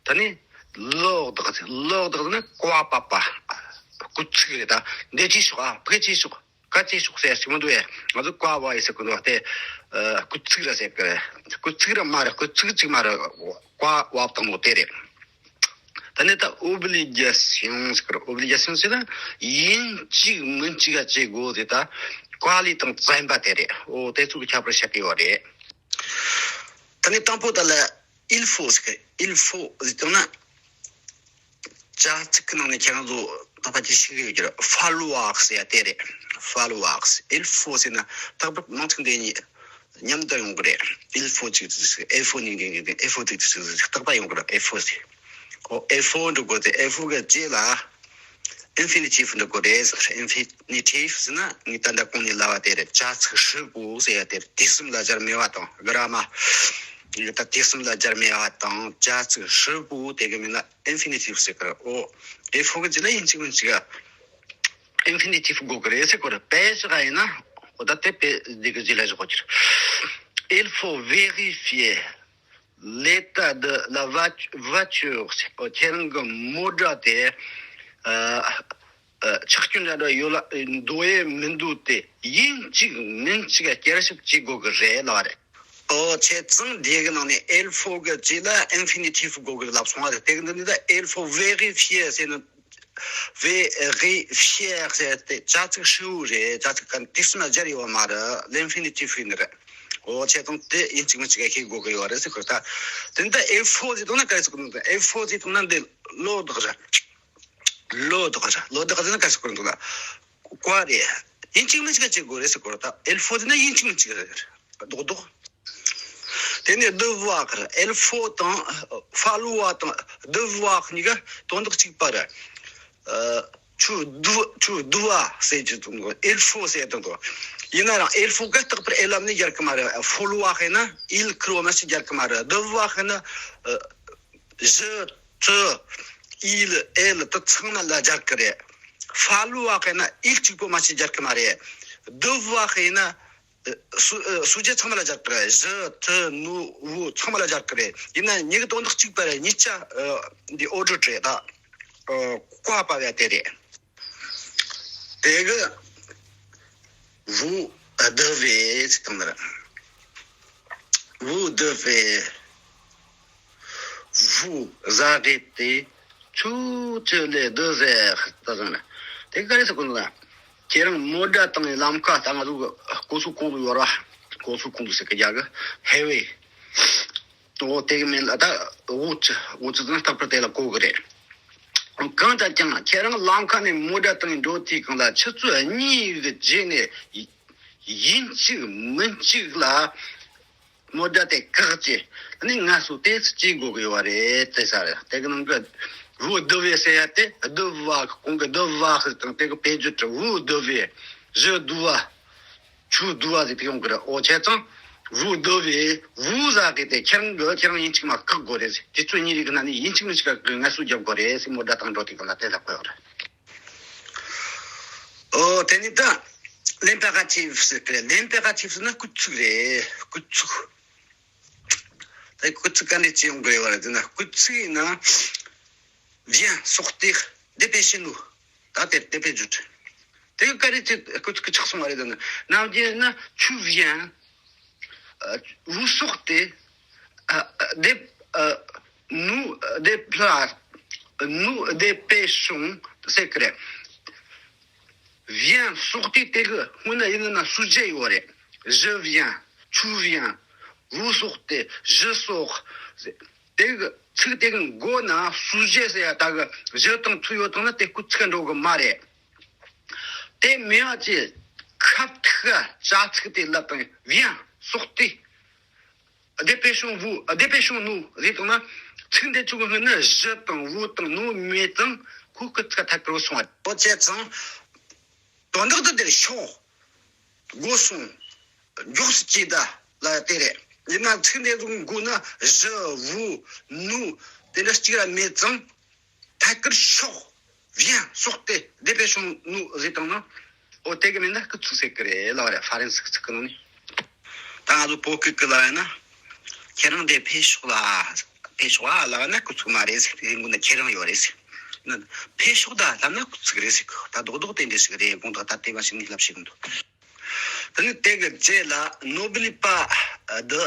ད་ནི་l'ordre ཟེར། l'ordre ཟེར་ན་བཀའ་ཕབ་པ། སྐུལ་ཚིག་རེད། ད་འདི་ཅིག་ཤོག་ཨ། ཕ་གི་ཅིག་ཤོག་ཀ་ཅིག་ཤོག་ཟེར་ཞིག་མི་འདུག་ཨེ། ང་ཚོ་ཀ་བ་ཡི་ཟེར་གི་འདུག་སྟེ། སྐུལ་ཚིག་ར་ཟེར་གི། སྐུལ་ཚིག་ར་མ་རེད། སྐུལ་ཚིག་ཅིག་མ་རེད། ཀ་བ་དང་པོ་དེ་རེད། ད་ནི་ད་obligation་ཟེར་གི། obligation་ཟེར་ན་ཡིན་གཅིག་མིན་གཅིག་ག་བྱེད་དགོས་དེ། ད་ཀ་ལི་དང་བཙན་པ་དེ་རེད། འོ་དེ་ཚོ་གི་ཁྱད་པར་བཤད་གི་ཡོད་རེད། ད་ནི་དང་པོ་ད་ལ་il faut་ཟེར་གི། il faut་ཟེར་དང་ན། བྱ་ཚིག་གི་ནང་ནས་ཁྱེད་རང་ཚོ་ད་ཕལ་ཆེར་ཤེས་ཀྱི་ཡོད་ཀྱི་རེད། falloir་ཟེར་ཡ་དེ་རེད། falloir། il faut་ཟེར་ན་རྟག་པར་མིང་ཚིག་འདི་གཉིས་མཉམ་དུ་ཡོང་གི་རེད། il faut་ཅིག་ཅིག་ཅིག il faut་ཅིག་ཅིག་ཅིག il faut་ཅིག་ཅིག་ཅིག་རྟག་པར་ཡོང་གི་རེད། il faut་ཟེར། ཨོ། il faut་འགྲོ་དགོས་ཏེ། il faut་གི་རྗེས་ལ་infinitif་འགྲོ་དགོས་རེད། infinitif་ཟེར་ན་ངས་ད་ལྟ་གོང་ནས་ལབ་པ་དེ་རེད། བྱ་ཚིག་ཧྲིལ་པོ་ཟེར་ཡ་དེ་རེད། དུས་གསུམ་ལ་སྦྱར་མེད་པ་དང་། grammar་ཡོད་ད། དུས་གསུམ་ལ་སྦྱར་མེད་པ་དང་བྱ་ཚིག་ཧྲིལ་པོ་དེ་གི་མིང་ལ་infinitif་ཟེར་གི་རེད། ཨོ། il faut་གི་རྗེས་ལ་ཡིན་གཅིག་མིན་གཅིག་ག་infinitif་དགོས་གི་རེད་ཟེར་གི་རེད། དཔེ་བཞག་ཡིན་ན། ཨོ་ད་དེ་དཔེ་འདི་གི་རྗེས་ལ་བཞག་གི་རེད། il faut vérifier l'état de la voit- voiture། ཁྱེད་རང་གི་མོ་ཊ་དེ་ཨ་ཨ་ཆག་སྐྱོན་འདྲ་འདྲ་ཡོད་ལ་འདུག་ཡས་མི་འདུག་དེ་ཡིན་གཅིག་མིན་གཅིག་བསྐྱར་ཞིབ་བྱེད་དགོས་གི་རེད་ལབ་རེད། ཨོ། བྱས་ཙང་འདི་གི་ནང་ནས་il faut་གི་རྗེས་ལ་infinitif་དགོས་གི་ལབ་སོང་བ་རེད། དེ་གི་འདི་ནི་ད་il faut vérifier་ཟེར་ན། vérifier་ཟེར་ཏེ་བྱ་ཚིག་ཧྲིལ་པོ་རེད། བྱ་ཚིག་ག་དུས་གསུམ་ལ་སྦྱར་ཡོད་མ་རེད། l'infinitif་ཡིན་རེད། ཨོ། བྱས་ཙང་དེ་ཡིན་གཅིག་མིན་གཅིག་ག་ཤེས་དགོས་གི་ཡོད་རེད་ཟེར་གི་རེད། ད་དེ་འདི་il faut་ཟེར་དུས་ན་ག་རེ་ཟེར་གི་འདུག་ད་il faut་ཟེར་དུས་ན་འདི་ལོ་དག་རེད། ལོ་དག་རེད། ལོ་དག་ཟེར་ན་ག་རེ་ཟེར་གི་འདུག་ལ། ཀ་རེད། ཡིན་གཅིག་མིན་གཅིག་ག་བྱེད་དགོས་རེད་ཟེར་གི་རེད། ད་il faut་ཟེར་ན་ཡིན་གཅིག་མིན་གཅིག་རེད། རྡོག་རྡོག་དེ་ནས་devoir། il faut་དང་falloir་དང་devoir་གཉིས་ཀ་དོན་དག་གཅིག་པ་རེད། ཨ། tu dois, tu dois་ཟེར་གྱི་འདུག il faut་ཟེར་དང་འདུག་ཡིན་ན་རང་il faut་ག་རྟག་པར་il་ལབ་ནས་སྦྱར་གི་མ་རེད། falloir་ཡིན་ན་il་ཁུར་བ་མ་ཞིག་སྦྱར་གི་མ་རེད། devoir་ཡིན་ན་ཨ། je, tu, il, elle་དེ་ཚང་མ་ལ་སྦྱར་གི་རེད། falloir་ཡིན་ན་il་གཅིག་པོ་མ་ཞིག་སྦྱར་གི་མ་རེད། devoir་ཡིན་ན། སུ- ཨ། སུ་ཇེ་ཚང་མ་ལ་སྦྱར་གི་རེད། je, tu, nous, vous་ཚང་མ་ལ་སྦྱར་གི་རེད། ཡིན་ན་གཉིས་ཀ་དོན་དག་གཅིག་པ་རེད། གཉིས་ཆ་ཨ་འདི་ཨོ་ཌར་རེད་ད། ཨ། ཀ་པ་བ་དེ་རེད། དེ་གི་vous devez་ཟེར་དང་ནི་རེད། Vous devez, vous arrêtez, tu te les devais ད་ཟེར་ན། དེ་ག་རེ་ཟེར་གོ་ནོ་ལ། ཁྱེད་རང་མོ་ཊ་བཏང་ནས་ལམ་ཁ་ད་ང་ཚོ་གི་高速公路་ཡོད་ར།高速公路་ཟེར་གི་རྒྱ་གི་highway། འོ་དེ་གི་མིང་ལ་ད་route, route་ཟེར་ན་རྟག་པར་དེ་ལ་གོ་གི་རེད། གང་ལྟར་ཀྱང་ཁྱེད་རང་ལམ་ཁ་ནས་མོ་ཊ་བཏང་ནས་འགྲོ་དུས་གང་ལ་ཆུ་ཚོད་གཉིས་གི་རྗེས་ནས་ཡིན་གཅིག་མིན་གཅིག་ལ། མོ་ཊ་དེ་བཀག་ཅེས་ནི་ངལ་གསོ་ཏོག་ཙམ་བྱེད་དགོས་ཀྱི་ཡོད་རེད་ཟེར་ས་རེད། དེ་གི་ནང་གི་vous devez་ཟེར་ཡ་དེ་devoir་གི་གོང་གི་devoir་ཟེར་དང་དེ་གི་བེད་སྤྱོད་དུ་vous devez, je dois, tu dois་ཟེར་དེ་ཡོང་གི་རེད། འོ་བྱས་ཙང་vous devez, vous arrêtez་ཁྱེད་རང་གི་ཁྱེད་རང་ཡིན་གཅིག་མ་བཀག་དགོས་རེད་ཟེར། དུས་ཚོད་གཉིས་རིགས་ཀྱི་ནང་ནས་ཡིན་གཅིག་མིན་གཅིག་གི་ངལ་གསོ་རྒྱབ་དགོས་རེད་ཟེར། མོ་ཊ་བཏང་འགྲོ་དུས་གང་ལ་དེ་ལབ་དགོས་ཡོད་རེད། ཨོ། དེ་ནི་ད་l'impératif་ཟེར་གི་རེད། l'impératif་ཟེར་ན་སྐུལ་ཚིག་རེད། སྐུལ་ཚིག་ད་སྐུལ་ཚིག་ག་འདྲ་ཅིག་ཡོང་གི་ཡོད་རེད་ཟེར་ན། སྐུལ་ཚིག་ཡིན་ན། Viens, sortez, dépêchez-nous. ད་དེ་དེ་དཔེ་བརྗོད། དེ་ག་རེ་ཅིག་སྐུལ་ཚིག་ཆགས་སོང་བ་རེད་ཟེར་ན། ནམ་རྒྱུན་ན་tu viens, vous sortez, dé- nous dépla- nous dépêchons ཟེར་གི་རེད། Viens, sortez་དེ་གི་སྔོན་ན་ཡིན་ན་sujet་ཡོད་རེད། Je viens, tu viens, vous sortez, je sors། དེ་གི་ཚིག་དེ་གི་མགོ་ན་sujet་ཟེར་ཡ་ད་གི་je་དང་tu་ཡོད་དང་ན་དེ་སྐུལ་ཚིག་འགྲོ་གི་མ་རེད། དེ་མིན་ཡ་ཅི་ཁབ་ཐིག་བྱ་ཚིག་དེ་ལབ་དང་། Viens, sortez, dépêchons-vous, dépêchons-nous་ཟེར་དང་ན། ཚིག་འདི་ཚོ་གི་སྔོན་ན་je་དང་vous་དང་nous་མེད་ཙང་ཁོ་སྐུལ་ཚིག་ཐད་ཀར་སོང་བ། ཨོ་བྱས་ཙང་དོན་དག་དེ་དེར་ཤོག་སྒོ་སོང་། མགྱོགས་སུ་སྐྱེལ་ད་ལ་དེ་རེད། ཡིན་ན་ཚིག་འདི་ཚོ་མགོ་ན་je, vous, nous་དེ་འདྲ་གཅིག་ར་མེད་ཙང་། ཐད་ཀར་ཤོག Viens, sortez, dépêchons-nous་ཟེར་དང་ན། ཨོ་དེ་གི་མིང་ལ་སྐུལ་ཚིག་ཟེར་གི་རེད་ལབ་རེད། ཧྥ་རན་སི་ཚིག་གི་ནང་ནས། ད་ང་ཚོ་བོད་སྐད་གི་ལབ་ཡ་ན། ཁྱེད་རང་དེ་ཕེབས་ཤོག་ལ། ཕེབས་ཤོག་ཨ་ལབ་ན་སྐུལ་ཚིག་མ་རེད་ཟེར། དེ་མགོ་ན་ཁྱེད་རང་ཡོད་རེད་ཟེར། ནི་འཕེལ་ཕྱོགས་ད་ལབ་ན་ཚིག་རེད་ཟེར་གི། ད་རྡོག་རྡོག་དེ་འདྲ་ཞིག་རེད། དགོངས་དག་ད་དེ་བ་ཞིག་ནས་ལབ་ཤེས་གི་འདུག་དེ་ནི་དེ་གི་རྗེས་ལ་ནོ་བུ་ལི་པ་འདི།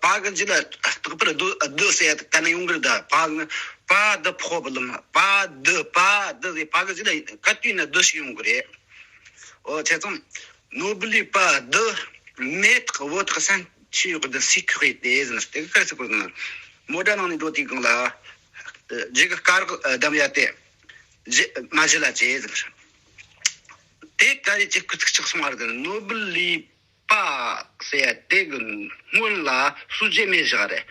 པ་གི་རྗེས་ལ་རྟག་པར་བསྡུ་བསྡུ་ཟེར་ཡ་ག་ནས་ཡོང་གི་རེད། ད་པ་གི་པ་འདི་ཕོག་པ་ལམ་པ་འདི་པ་འདི་ཟེར། པ་གི་རྗེས་ལ་ག་དུས་ན་བསྡུ་ཞིག་ཡོང་གི་རེད། ཨོ་བྱས་ཙང་ནོ་བུ་ལི་པ་འདི་མེ་ཐག་བོ་ཐག་སན་ཆི་ཡོག་འདི་སི་ཁུ་ཡི་དེ་ཟེར་ན་དེ་ག་ཟེར་གོ་ན་མོ་ཌ་ནང་ནས་འགྲོ་དུས་གང་ལ་རྗེས་གི་སྐར་གདམ་ཡ་དེ་མ་གཞི་ལ་བྱེད་ཟེར། དེ་ག་རེ་ཅིག་སྐུ་ཚིག་ཆགས་སོང་བ་རེད། ནོ་བུ་ལི་པ་ཟེར་ཡ་དེ་གི་སྔོན་ལ་སུ་ཇེ་མེ་བཞག་རེད།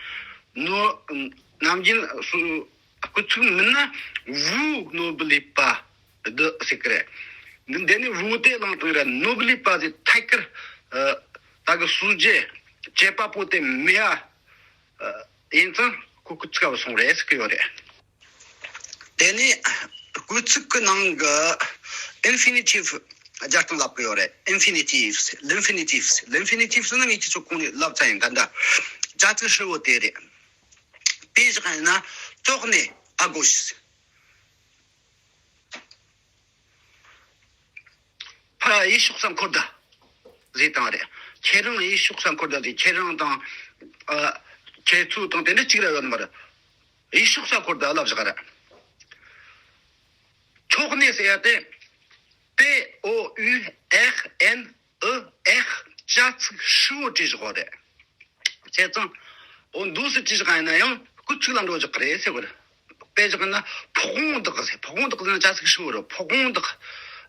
ནོ་ནམ་རྒྱུན་སུ་སྐུ་ཚིག་མིན་ན་བུ་ནོ་བུ་ལི་པ་འདི་ཟེར་གི་རེད། འདི་འདི་ནི་བུ་དེ་བླངས་བཏང་རེད། ནོ་བུ་ལི་པ་ཟེར་ཐད་ཀར་ད་གི་སུ་ཇེ་བྱེད་པ་པོ་དེ་མེ་ཡ་ཡིན་ཙང་ཁོ་སྐུ་ཚིག་བ་སོང་རེད་ཟེར་གི་ཡོད་རེད། དེ་ནས་སྐུ་ཚིག་གི་ནང་གི་ཨིན་ཕི་ནི་ཊིབ་སྦྱར་སྟངས་ལབ་གི་ཡོད་རེད། ཨིན་ཕི་ནི་ཊིབ། ལིན་ཕི་ནི་ཊིབ། ལིན་ཕི་ནི་ཊིབ་ནི་ངས་ཁྱེད་ཚོ་གོང་ནས་ལབ་ཚར་ཡིན། ད་ལྟ་བྱ་ཚིག་ཧྲིལ་བོ་དེ་རེད། དཔེ་བཞག་ཡིན་ན་ཐོག་ནས་ཨ་གོ་ཤི། ཕ་ཡི་ཤོག་ས་འཁོར་ད་ཟེར་བཏང་རེད། ཁྱེད་རང་ཡི་ཤོག་ས་འཁོར་ད་ཟེར། ཁྱེད་རང་དང་ཨ་ཁྱེད་ཚོ་དང་དེ་འདྲ་གཅིག་ར་ཡོད་མ་རེད། ཡི་ཤོག་ས་འཁོར་ད་ལབ་བཞག་ར། ཐོག་ནས་ཟེར་ཡ་དེ་ཏེ་ཨོ་ཡུ་ཨེག་ཨེན་ཨི་ཨེག་བྱ་ཚིག་ཧྲིལ་བོ་བྲིས་བཞག་རེད། བྱས་ཙང་འོ་འདུག་སེ་བྲིས་བཞག་ཡིན་ན་ཡང་སྐུ་ཚིག་ལ་འགྲོ་བཞག་གི་རེད་ཟེར་བ་རེད། དཔེ་བཞག་ན་ཕོ་གོང་དག་ཟེར། ཕོ་གོང་དག་ཟེར་ན་བྱ་ཚིག་ཧྲིལ་བོ་རེད། ཕོ་གོང་དག་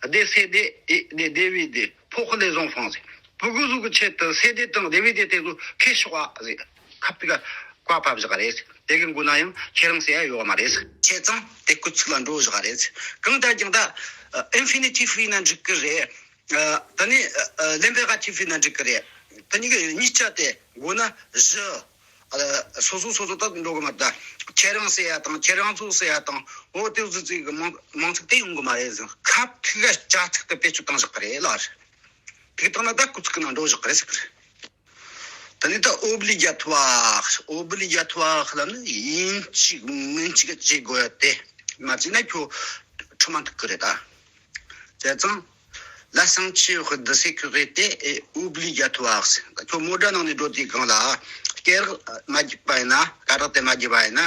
སྡེ་སེ་སྡེ་ཨེ་སྡེ་སྡེ་བའི་སྡེ་ཕོ་ཁ་ལས་བཟུང་ཧྥང་ཟེར། ཕྲུ་གུ་ཟོག་གི་ཆེད་དུ་སེ་སྡེ་དང་སྡེ་བའི་སྡེ་དེ་ཚོ་ཁེ་ཤོག་ཨ་ཟེར། ཁ་ཕི་ག་བཀའ་ཕབ་བཞག་རེད། དེ་གི་མགོ་ན་ཡང་ཁྱེད་རང་ཟེར་ཡ་ཡོད་མ་རེད། བྱས་ཙང་དེ་སྐུ་ཚིག་ལ་འགྲོ་བཞག་རེད། གང་ལྟར་ཀྱང་ད་ཨིན་ཕི་ནི་ཊིབ་ཡིན་ན་འགྲིག་གི་རེད། ད་ནི་ལེན་པའི་ག་ཊིབ་ཡིན་ན་འགྲིག་གི་རེད། ད་ནི་གཉིས་ཆ་དེ་མགོ་ན་བཞི། སོ་སོ་སོ་སོ་ད་འགྲོ་གི་མ་རེད། ད་ཁྱེད་རང་ཟེར་ཡ་དང་ཁྱེད་རང་ཚོ་ཟེར་ཡ་དང་འོ་དེ་ཚོ་ཚིག་གི་མང་མང་ཚིག་དེ་ཡོང་གི་མ་རེད་ཟེར། ཁ་ཐུག་ག་བྱ་ཚིག་ཏུ་བེད་སྤྱོད་བཏང་བཞག་གི་རེད་ལ། དེ་བཏང་ན་ད་སྐུ་ཚིག་གི་ནང་འགྲོ་བཞག་གི་རེད་ཟེར་གི་རེད། ད་ནི་ད་ཨོ་བི་ལི་ཇ་ཐོ་ཨ། ཨོ་བི་ལི་ཇ་ཐོ་ཨ་ལབ་ན་ཡིན་གཅིག་མིན་གཅིག་བྱེད་དགོས་ཡ་དེ་མ་བྱས་ན་ཁྱོད་ཁྲིམས་མ་ཐུག་གི་རེད་ད། བྱས་ཙང་ལ་སང་ཆི་ཧུ་འདི་སེ་ཁུ་ཧེ་དེ་ཨོ་བི་ལི་ཇ་ཐོ་ཨ་ཟེར། ད་ཁྱོད་མོ་ཌ་ནང་ནས་འགྲོ་དུས་གང་ལ་སྐད་རགས་མ་བརྒྱབ་པ་ཡིན་ན། སྐད་རགས་དེ་མ་བརྒྱབ་པ་ཡིན་ན།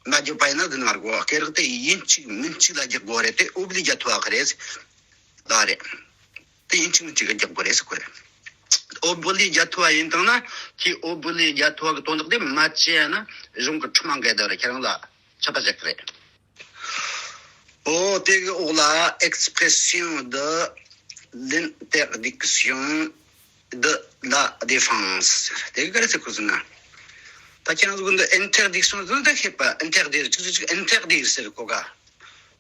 མ་བརྒྱབ་པ་ཡིན་ན་འདི་ནང་དགོས། སྐད་རགས་དེ་ཡིན་གཅིག་མིན་གཅིག་ལ་རྒྱག་དགོས་རེད། དེ་ཨོ་བི་ལི་ཇ་ཐོ་ཨ་རེད། ད་རེད། དེ་ཡིན་གཅིག་མིན་གཅིག་གི་རྒྱག་དགོས་རེད་ཟེར་གོ་རེད། ཨོ་བི་ལི་ཇ་ཐོ་ཨ་ཡིན་བཏང་ན་དེ་ཨོ་བི་ལི་ཇ་ཐོ་ཨ་གི་དོན་དག་དེ་མ་བྱས་ན་གཞུང་གི་ཁྲིམས་འགལ་ད་རེད། ཁྱེད་རང་ལ་ཆད་པ་བཞག་གི་རེད། ཨོ་དེ་གི་འོག་ལ་expression de l'interdiction de la défense དེ་གི་ག་རེ་ཟེར་གོ་ཟེར་ན། ད་ཁྱེད་རང་ཚོ་གི་འདི་interdiction ཟེར་ན་ད་ཤེས་པ། interdire ཅིག་ཅིག་ཅིག་interdire ཟེར་གོ་ག་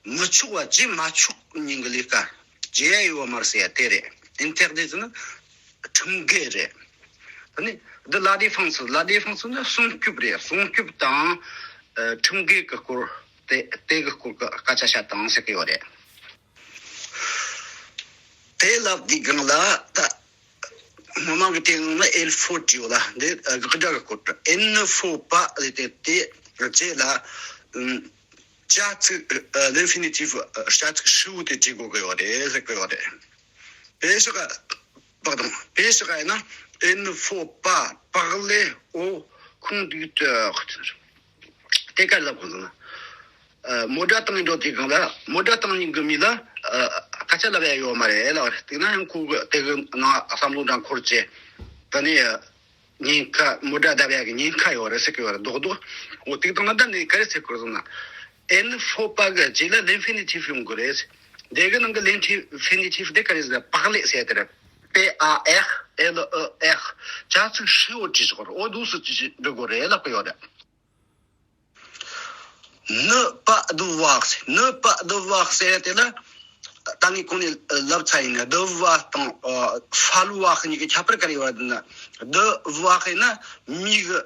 མི་ཆོག་པ་བྱེད་མ་ཆོག་ཉིན་གི་ལས་ཀ་བྱེད་ཡ་ཡོད་མ་རེད་ཟེར་ཡ་དེ་རེད། interdire ཟེར་ན་ཁྲིམས་འགལ་རེད། ད་ནི་འདི་la défense la défense ནི་སྲུང་སྐྱོབ་རེད། སྲུང་སྐྱོབ་དང་ཨ་ཁྲིམས་འགལ་གི་སྐོར་དེ་དེ་གི་སྐོར་གི་སྐད་ཆ་བཤད་སྟངས་ཟེར་གི་ཡོད་རེད། དེ་ལབ་དུས་སྒང་ལ་ད་སྔོན་མ་གི་དེ་ནང་ལ་il faut བྲིས་ཡོད་ལ། འདི་དགག་སྒྲ་གི་སྐོར་དུ་il ne faut pas ལས་དེ་དེ་རྗེས་ལ་ཨམ་བྱ་ཚིག་ཨ་l'infinitif ཨ་བྱ་ཚིག་ཧྲིལ་བོ་དེ་བྲིས་དགོས་ཀྱི་ཡོད་རེད་ཟེར་གྱི་ཡོད་རེད། དཔེ་བཞག་པ་དང་དཔེ་བཞག་ཡིན་ན་il ne faut pas parler au conducteur དེ་ག་ལབ་དགོས་ན། ཨ་མོ་ཊ་བཏང་འགྲོ་དུས་སྒང་ལ་མོ་ཊ་བཏང་ཉིན་གི་མི་ལ་ཨ་སྐད་ཆ་ལབ་ཡ་ཡོད་མ་རེད་ལབ་རེད། དེ་ན་ཡང་ཁོ་གི་དེ་གི་ནང་བསམ་བློ་འདྲ་འཁོར་བྱས་ད་ནི་ཉེན་ཁ་མོ་ཊ་བརྡབ་ཡ་གི་ཉེན་ཁ་ཡོད་རེད་ཟེར་གི་ཡོད་རེད། རྡོག་རྡོག་འོ་དེ་གི་སྟེང་ན་ད་ནི་ག་རེ་ཟེར་དགོས་ཟེར་ན། il ne faut pas གི་རྗེས་ལ་l'infinitif ཡོང་གི་རེད། དེ་གི་ནང་གི་l'infinitif དེ་ག་རེ་ཟེར། parler ཟེར་དེ་རེད། P A R L E R བྱ་ཚིག་ཧྲིལ་བོ་བྲིས་ཟེར་གི་རེད། འོ་འདུག་སེ་བྲིས་འབྲི་དགོས་རེད་ལབ་གི་ཡོད་རེད། Ne pas devoir ne pas devoir ཟེར་ཡ་དེ་ལ་ད་ངས་གོང་ནས་ལབ་ཚར་ཡིན། devoir དང་falloir གཉིས་ཀྱི་ཁྱད་པར་ག་རེ་ཡོད་ན། devoir ཡིན་ན་མི་གི་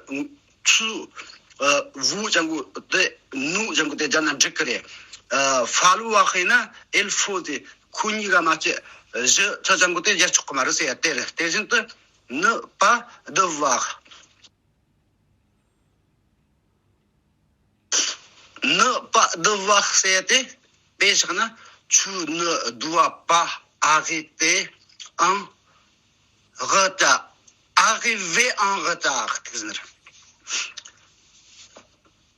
ཚུལ་vous ཅན་གོ་དེ་nous ཅན་གོ་དེ་སྦྱར་ན་འགྲིག་གི་རེད། falloir ཡིན་ན་il faut དེ་ཁོ་གཉིས་ཀ་མ་བྱེད་je ཚོ་ཅན་གོ་དེ་སྦྱར་ཆོག་གི་མ་རེད་ཟེར་ཡ་དེ་རེད། དེ་བཞིན་དུ་ne pas devoir Ne pas devoir ཟེར་ཏེ། དཔེ་བཞག་ན་tu ne dois pas arrêter un retard. Arriver en retard ཟེར།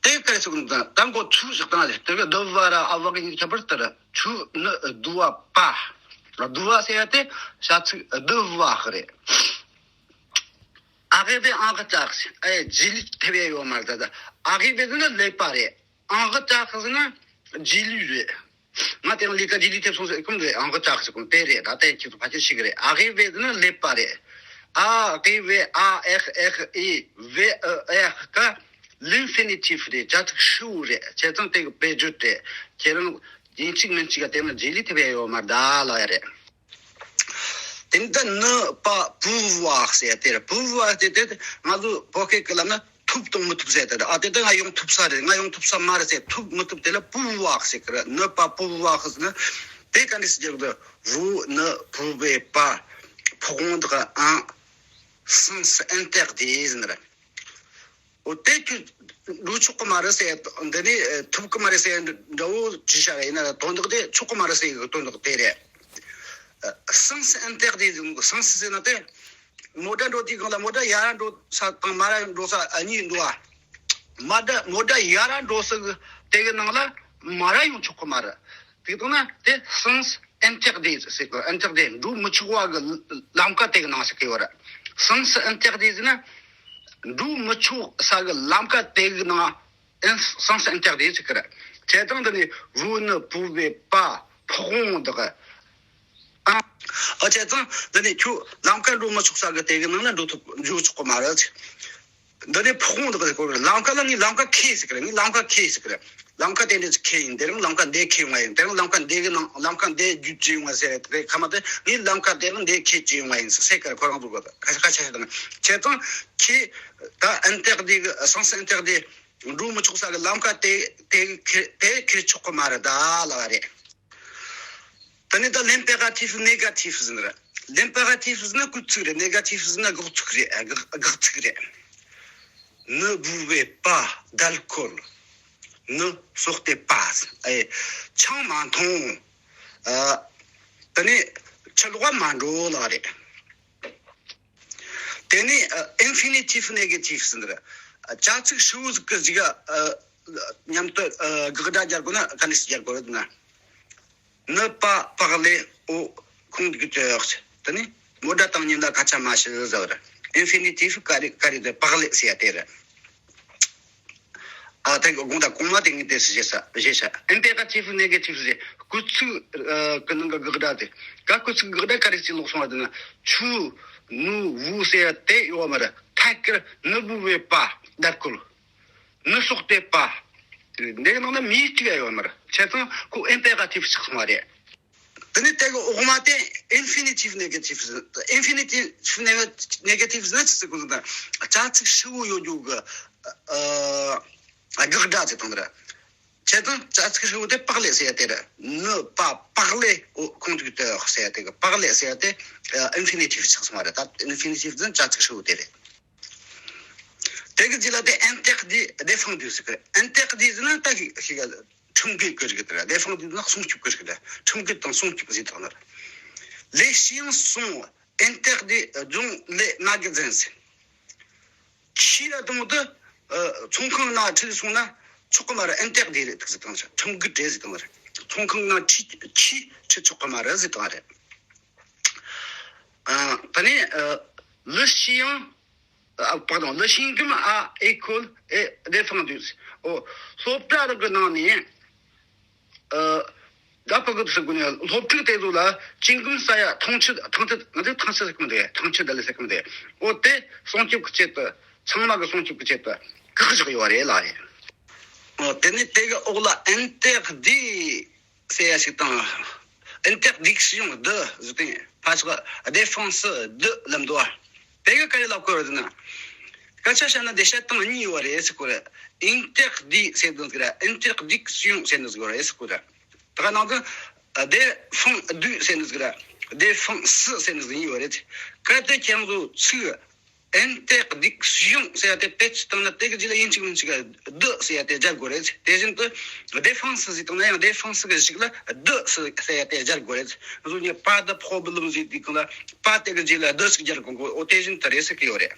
དེ་ག་རེ་ཟེར་གི་འདུག་ད་མགོ་tu བཞག་སྟངས་རེད། དེ་ག་devoir ར་avoir གཉིས་ཁྱད་པར་ལྟར། Tu ne dois pas ར། Dois ཟེར་ཡ་དེ་བྱ་ཚིག་devoir རེད། Arriver en retard ཨེ་རྗེས་ལུས་ཐེབས་ཡ་ཡོད་མ་རེད། ད་arriver ཟེར་ན་སླེབས་པ་རེད། En retard ཟེར་ན་རྗེས་ལུས་རེད། ང་དེ་རིང་ལས་ཀ་རྗེས་ལུས་ཐེབས་སོང་ཟེར་གོ་མི་འདུག En retard ཟེར་གོ་དེ་རེད། ད་ལྟའི་ཁྱེད་ཚོ་ཕལ་ཆེར་ཤེས་གི་རེད། Arriver ཟེར་ན་སླེབས་པ་རེད། Arriver A R R I V E R ཀ l'infinitif རེད། བྱ་ཚིག་ཧྲིལ་བོ་རེད། བྱས་ཙང་དེ་གི་དཔེ་བརྗོད་རེད། ཁྱེད་རང་ཡིན་གཅིག་མིན་གཅིག་ག་དེ་ན་རྗེས་ལུས་ཐེབས་ཡ་ཡོད་མ་རེད་ད་ལབ་ཡ་རེད། དེ་འདི་ne pas pouvoir ཟེར་དེ་རེད། Pouvoir དེ་དེ་ང་ཚོ་བོད་སྐད་ཀྱི་ལམ་ན་ཐུབ་དང་མི་ཐུབ་ཟེར་དེ་རེད། ཨ་དེ་དེ་ང་ཡོང་ཐུབ་ས་རེད། ང་ཡོང་ཐུབ་ས་མ་རེད་ཟེར། ཐུབ་མི་ཐུབ་དེ་ལ་pouvoir ཟེར་གི་རེད། Ne pas pouvoir ཟེར་ན་དེ་ག་འདྲ་ཟེར་གི་རེད། Vous ne pouvez pas prendre un sens interdit ཟེར་ན་རེད། འོ་དེ་ཁྱོད་འགྲོ་ཆོག་གི་མ་རེད་ཟེར། འདི་ནི་ཨ་ཐུབ་གི་མ་རེད་ཟེར་འདྲ་བོ་ཅི་བྱ་བ་ཡིན་ན་དོན་དག་དེ་ཆོག་གི་མ་རེད་ཟེར་གི་དོན་དག་དེ་རེད། ཨ་sens interdit ཟེར་གི sens ཟེར་ན་དེ་མོ་ཊ་འགྲོ་དུས་སྒང་ལ་མོ་ཊ་ཡར་འགྲོ་ས་དང་མར་འགྲོ་ས་ཨ་གཉིས་འདུག་ཨ། མ་ད་མོ་ཊ་ཡར་འགྲོ་ས་གི་དེ་གི་ནང་ལ་མར་ཡོང་ཆོག་གི་མ་རེད། དེ་དང་ན་དེ་sens interdit ཟེར་གི interdit འགྲོ་མི་ཆོག་པ་གི་ལམ་ཀ་དེ་གི་ནང་ཟེར་གི་ཡོད་རེད། Sens interdit ཟེར་ན། འགྲོ་མི་ཆོག་ས་གི་ལམ་ཀ་དེ་གི་ནང་sens interdit ཟེར་གི་རེད། བྱས་ཙང་འདི་ནི་vous ne pouvez pas prendre ཨ། ཨ་བྱས་ཙང་འདི་ནི་ཁྱོད་ལམ་ཀ་འགྲོ་མི་ཆོག་ས་གི་དེ་གི་ནང་ན་འགྲོ་ཐུབ་འགྲོ་ཆོག་གི་མ་རེད། འདི་ནི་prendre ཟེར་གི་རེད། ལམ་ཀ་ལ་ངས་ལམ་ཀ་ཁེལ་ཟེར་གི་རེད། ངས་ལམ་ཀ་ཁེལ་ཟེར་གི་རེད། ལམ་ཀ་དེ་འདྲ་ཅིག་ཁེལ་ཡིན། དེ་རིང་ལམ་ཀ་འདི་ཁེལ་ཡོང་བ་ཡིན། དེ་རིང་ལམ་ཀ་འདི་གི་ནང་ལམ་ཀ་འདི་བརྒྱུད་ཅི་ཡོང་བ་ཟེར་དེ་ཁ་མ་དེ་ངས་ལམ་ཀ་དེ་རིང་འདི་ཁེལ་ཅི་ཡོང་བ་ཡིན་ཟེར་ཁ་རང་ཚོ་གི་ཁ་ཁ་ཆ་ཆ་དང་བྱས་ཙང་ཁེལ་ད་interdit གི་sens interdit འགྲོ་མི་ཆོག་ས་གི་ལམ་ཀ་དེ་དེ་ཁེལ་དེ་ཁེལ་ཆོག་གི་མ་རེད་ད་ལབ་པ་རེད། ད་ནི་ད་l'impératif négatif ཟེར་ན་རེད། L'impératif ཟེར་ན་སྐུལ་ཚིག་རེད། négatif ཟེར་ན་དགག་ཚིག་རེད། ཨ་དགག་དགག་ཚིག་རེད། Ne buvez pas d'alcool. Ne sortez pas. ཨེ་ཆང་མ་འཐུང་། ཨ་ད་ནི་ཕྱི་ལོགས་མ་འགྲོ་ལབ་རེད། དེ་ནས་ཨ་infinitif négatif ཟེར་ན་རེད། ཨ་བྱ་ཚིག་ཧྲིལ་བོ་ཟིག་གི་ཟིག་ཨ་མཉམ་དུ་ཨ་དགག་སྒྲ་སྦྱར་དགོས་ན་ག་འདྲ་ཞིག་སྦྱར་དགོས་རེད་ན། Ne pas parler au conducteur. དེ་ནི་མོ་ཊ་བཏང་མཁན་ལ་སྐད་ཆ་མ་བཤད་ཟེར་བ་རེད། Infinitif ག་རེ་ག་རེ་དེ་parler ཟེར་ཡ་དེ་རེད། ཨ་དེ་གི་དགོངས་དག་གོང་མ་དེ་ངས་དེ་ཟེར་ས་ཟེར་ས། Impératif négatif ཟེར་སྐུལ་ཚིག་གི་ནང་གི་དགག་སྒྲ་དེ། ད་སྐུལ་ཚིག་དགག་སྒྲ་ག་རེ་ཅིག་ལོག་སོང་བ་དེ་ན། Tu, nous, vous ཟེར་ཡ་དེ་ཡོད་བ་མ་རེད། ཐད་ཀར་ne buvez pas d'alcool. Ne sortez pas. འདི་གི་ནང་ན་མིང་གཅིག་ཡང་ཡོད་མ་རེད། བྱས་ཙང་ཁོ་impératif ཆགས་སོང་བ་རེད། དེ་ནས་དེ་གི་འོག་མ་དེ་infinitif négatif ཟེར། Infinitif négatif ཟེར་ན་ཅི་ཟེར་གོ་ཟེར་ན་བྱ་ཚིག་ཧྲིལ་བོ་ཡོད་རྒྱུ་གི་ཨ་དགག་སྒྲ་ཟེར་དང་རེད། བྱས་ཙང་བྱ་ཚིག་ཧྲིལ་བོ་དེ་parler ཟེར་ཡ་དེ་རེད། Ne pas parler au conducteur ཟེར་ཡ་དེ་གི་parler ཟེར་ཡ་དེ་infinitif ཆགས་སོང་བ་རེད། ད་infinitif ཟེར་ན་བྱ་ཚིག་ཧྲིལ་བོ་དེ་རེད། དེ་གི་རྗེས་ལ་དེ་interdit défendu ཟེར་གི་རེད། Interdit ཟེར་ན་ད་ཞིག་ཞིག་ཁྲིམས་འགལ་གྱི་རིགས་དེ་རེད། Défendu ཟེར་ན་སྲུང་སྐྱོབ་ཀྱི་རིགས་རེད། ཁྲིམས་འགལ་དང་སྲུང་སྐྱོབ་ཟེར་དང་ནི་རེད། Les chiens sont interdits dans les magasins ཟེར། ཁྱི་ལ་དང་དུ་ཚོང་ཁང་ནང་ཁྲིད་སོང་ན་ཆོག་གི་མ་རེད། interdit རེད་ཟེར་དང་ནི་རེད། ཁྲིམས་འགལ་རེད་ཟེར་དང་ནི་རེད། ཚོང་ཁང་ནང་ཁྱི་ཁྱི་ཁྲིད་ཆོག་གི་མ་རེད་ཟེར་དང་རེད། ཨ་ད་ནི་ཨ་le chien ཨ་pardon, le chewing-gum à l'école est défendu. ཨོ། སློབ་གྲྭ་རང་གི་ནང་ནས་ཨ་ད་ཕ་གི་ཟེར་དགོས་ནས་སློབ་ཕྲུག་དེ་ཚོ་ལ་chewing-gum ཟ་ཡ་ཐང་ཆུ་ཐང་ཆུ་ང་ཚོས་ཐང་ཆུ་ཟེར་གི་མི་འདུག་ཐང་ཆུ་ད་ལས་ཟེར་གི་མི་འདུག་ཨོ་དེ་སྲུང་སྐྱོབ་ཀྱི་ཆེད་དུ་ཚང་མ་གི་སྲུང་སྐྱོབ་ཀྱི་ཆེད་དུ་བཀག་བཞག་ཡོད་རེད་ལ་ཡིན། ཨོ་དེ་ནས་དེ་གི་འོག་ལ་interdit ཟེར་ཡ་ཞིག་དང་། interdiction de ཟེར་དེ་ཕ་ཤག་défense de ལབ་འདུག་བ། དེ་གི་ག་རེ་ལབ་དགོས་རེད་ཟེར་ན། སྐད་ཆ་བཤད་ན་དེ་བཤད་སྟངས་གཉིས་ཡོད་རེད་ཟེར་གོ་རེད། interdit ཟེར་འདུག་ཟེར་ར། interdiction ཟེར་འདུག་ཟེར་གོ་རེད་ཟེར་གོ་རེད། ད་ག་ནང་དུ་défendu ཟེར་འདུག་ཟེར་ར། défense ཟེར་འདུག་ཟེར་གཉིས་ཡོད་རེད། གལ་ཏེ་ཁྱེད་རང་ཚོ་ཚིག interdiction ཟེར་ཡ་དེ་བེད་སྤྱོད་བཏང་ན་དེ་གི་རྗེས་ལ་ཡིན་གཅིག་མིན་གཅིག་ག་de ཟེར་ཡ་དེ་སྦྱར་དགོས་རེད། དེ་བཞིན་དུ་défense ཟེར་བཏང་ན་ཡང་défense གི་གཞུག་ལ་de ཟེར་ཡ་དེ་སྦྱར་དགོས་རེད། ང་ཚོ་ནི་pas de problème ཟེར་དུས་སྒང་ལ་pas དེ་གི་རྗེས་ལ་de ཞིག་སྦྱར་དགོས་གོ། འོ་དེ་བཞིན་དུ་རེད་ཟེར་གི་ཡོད་རེད།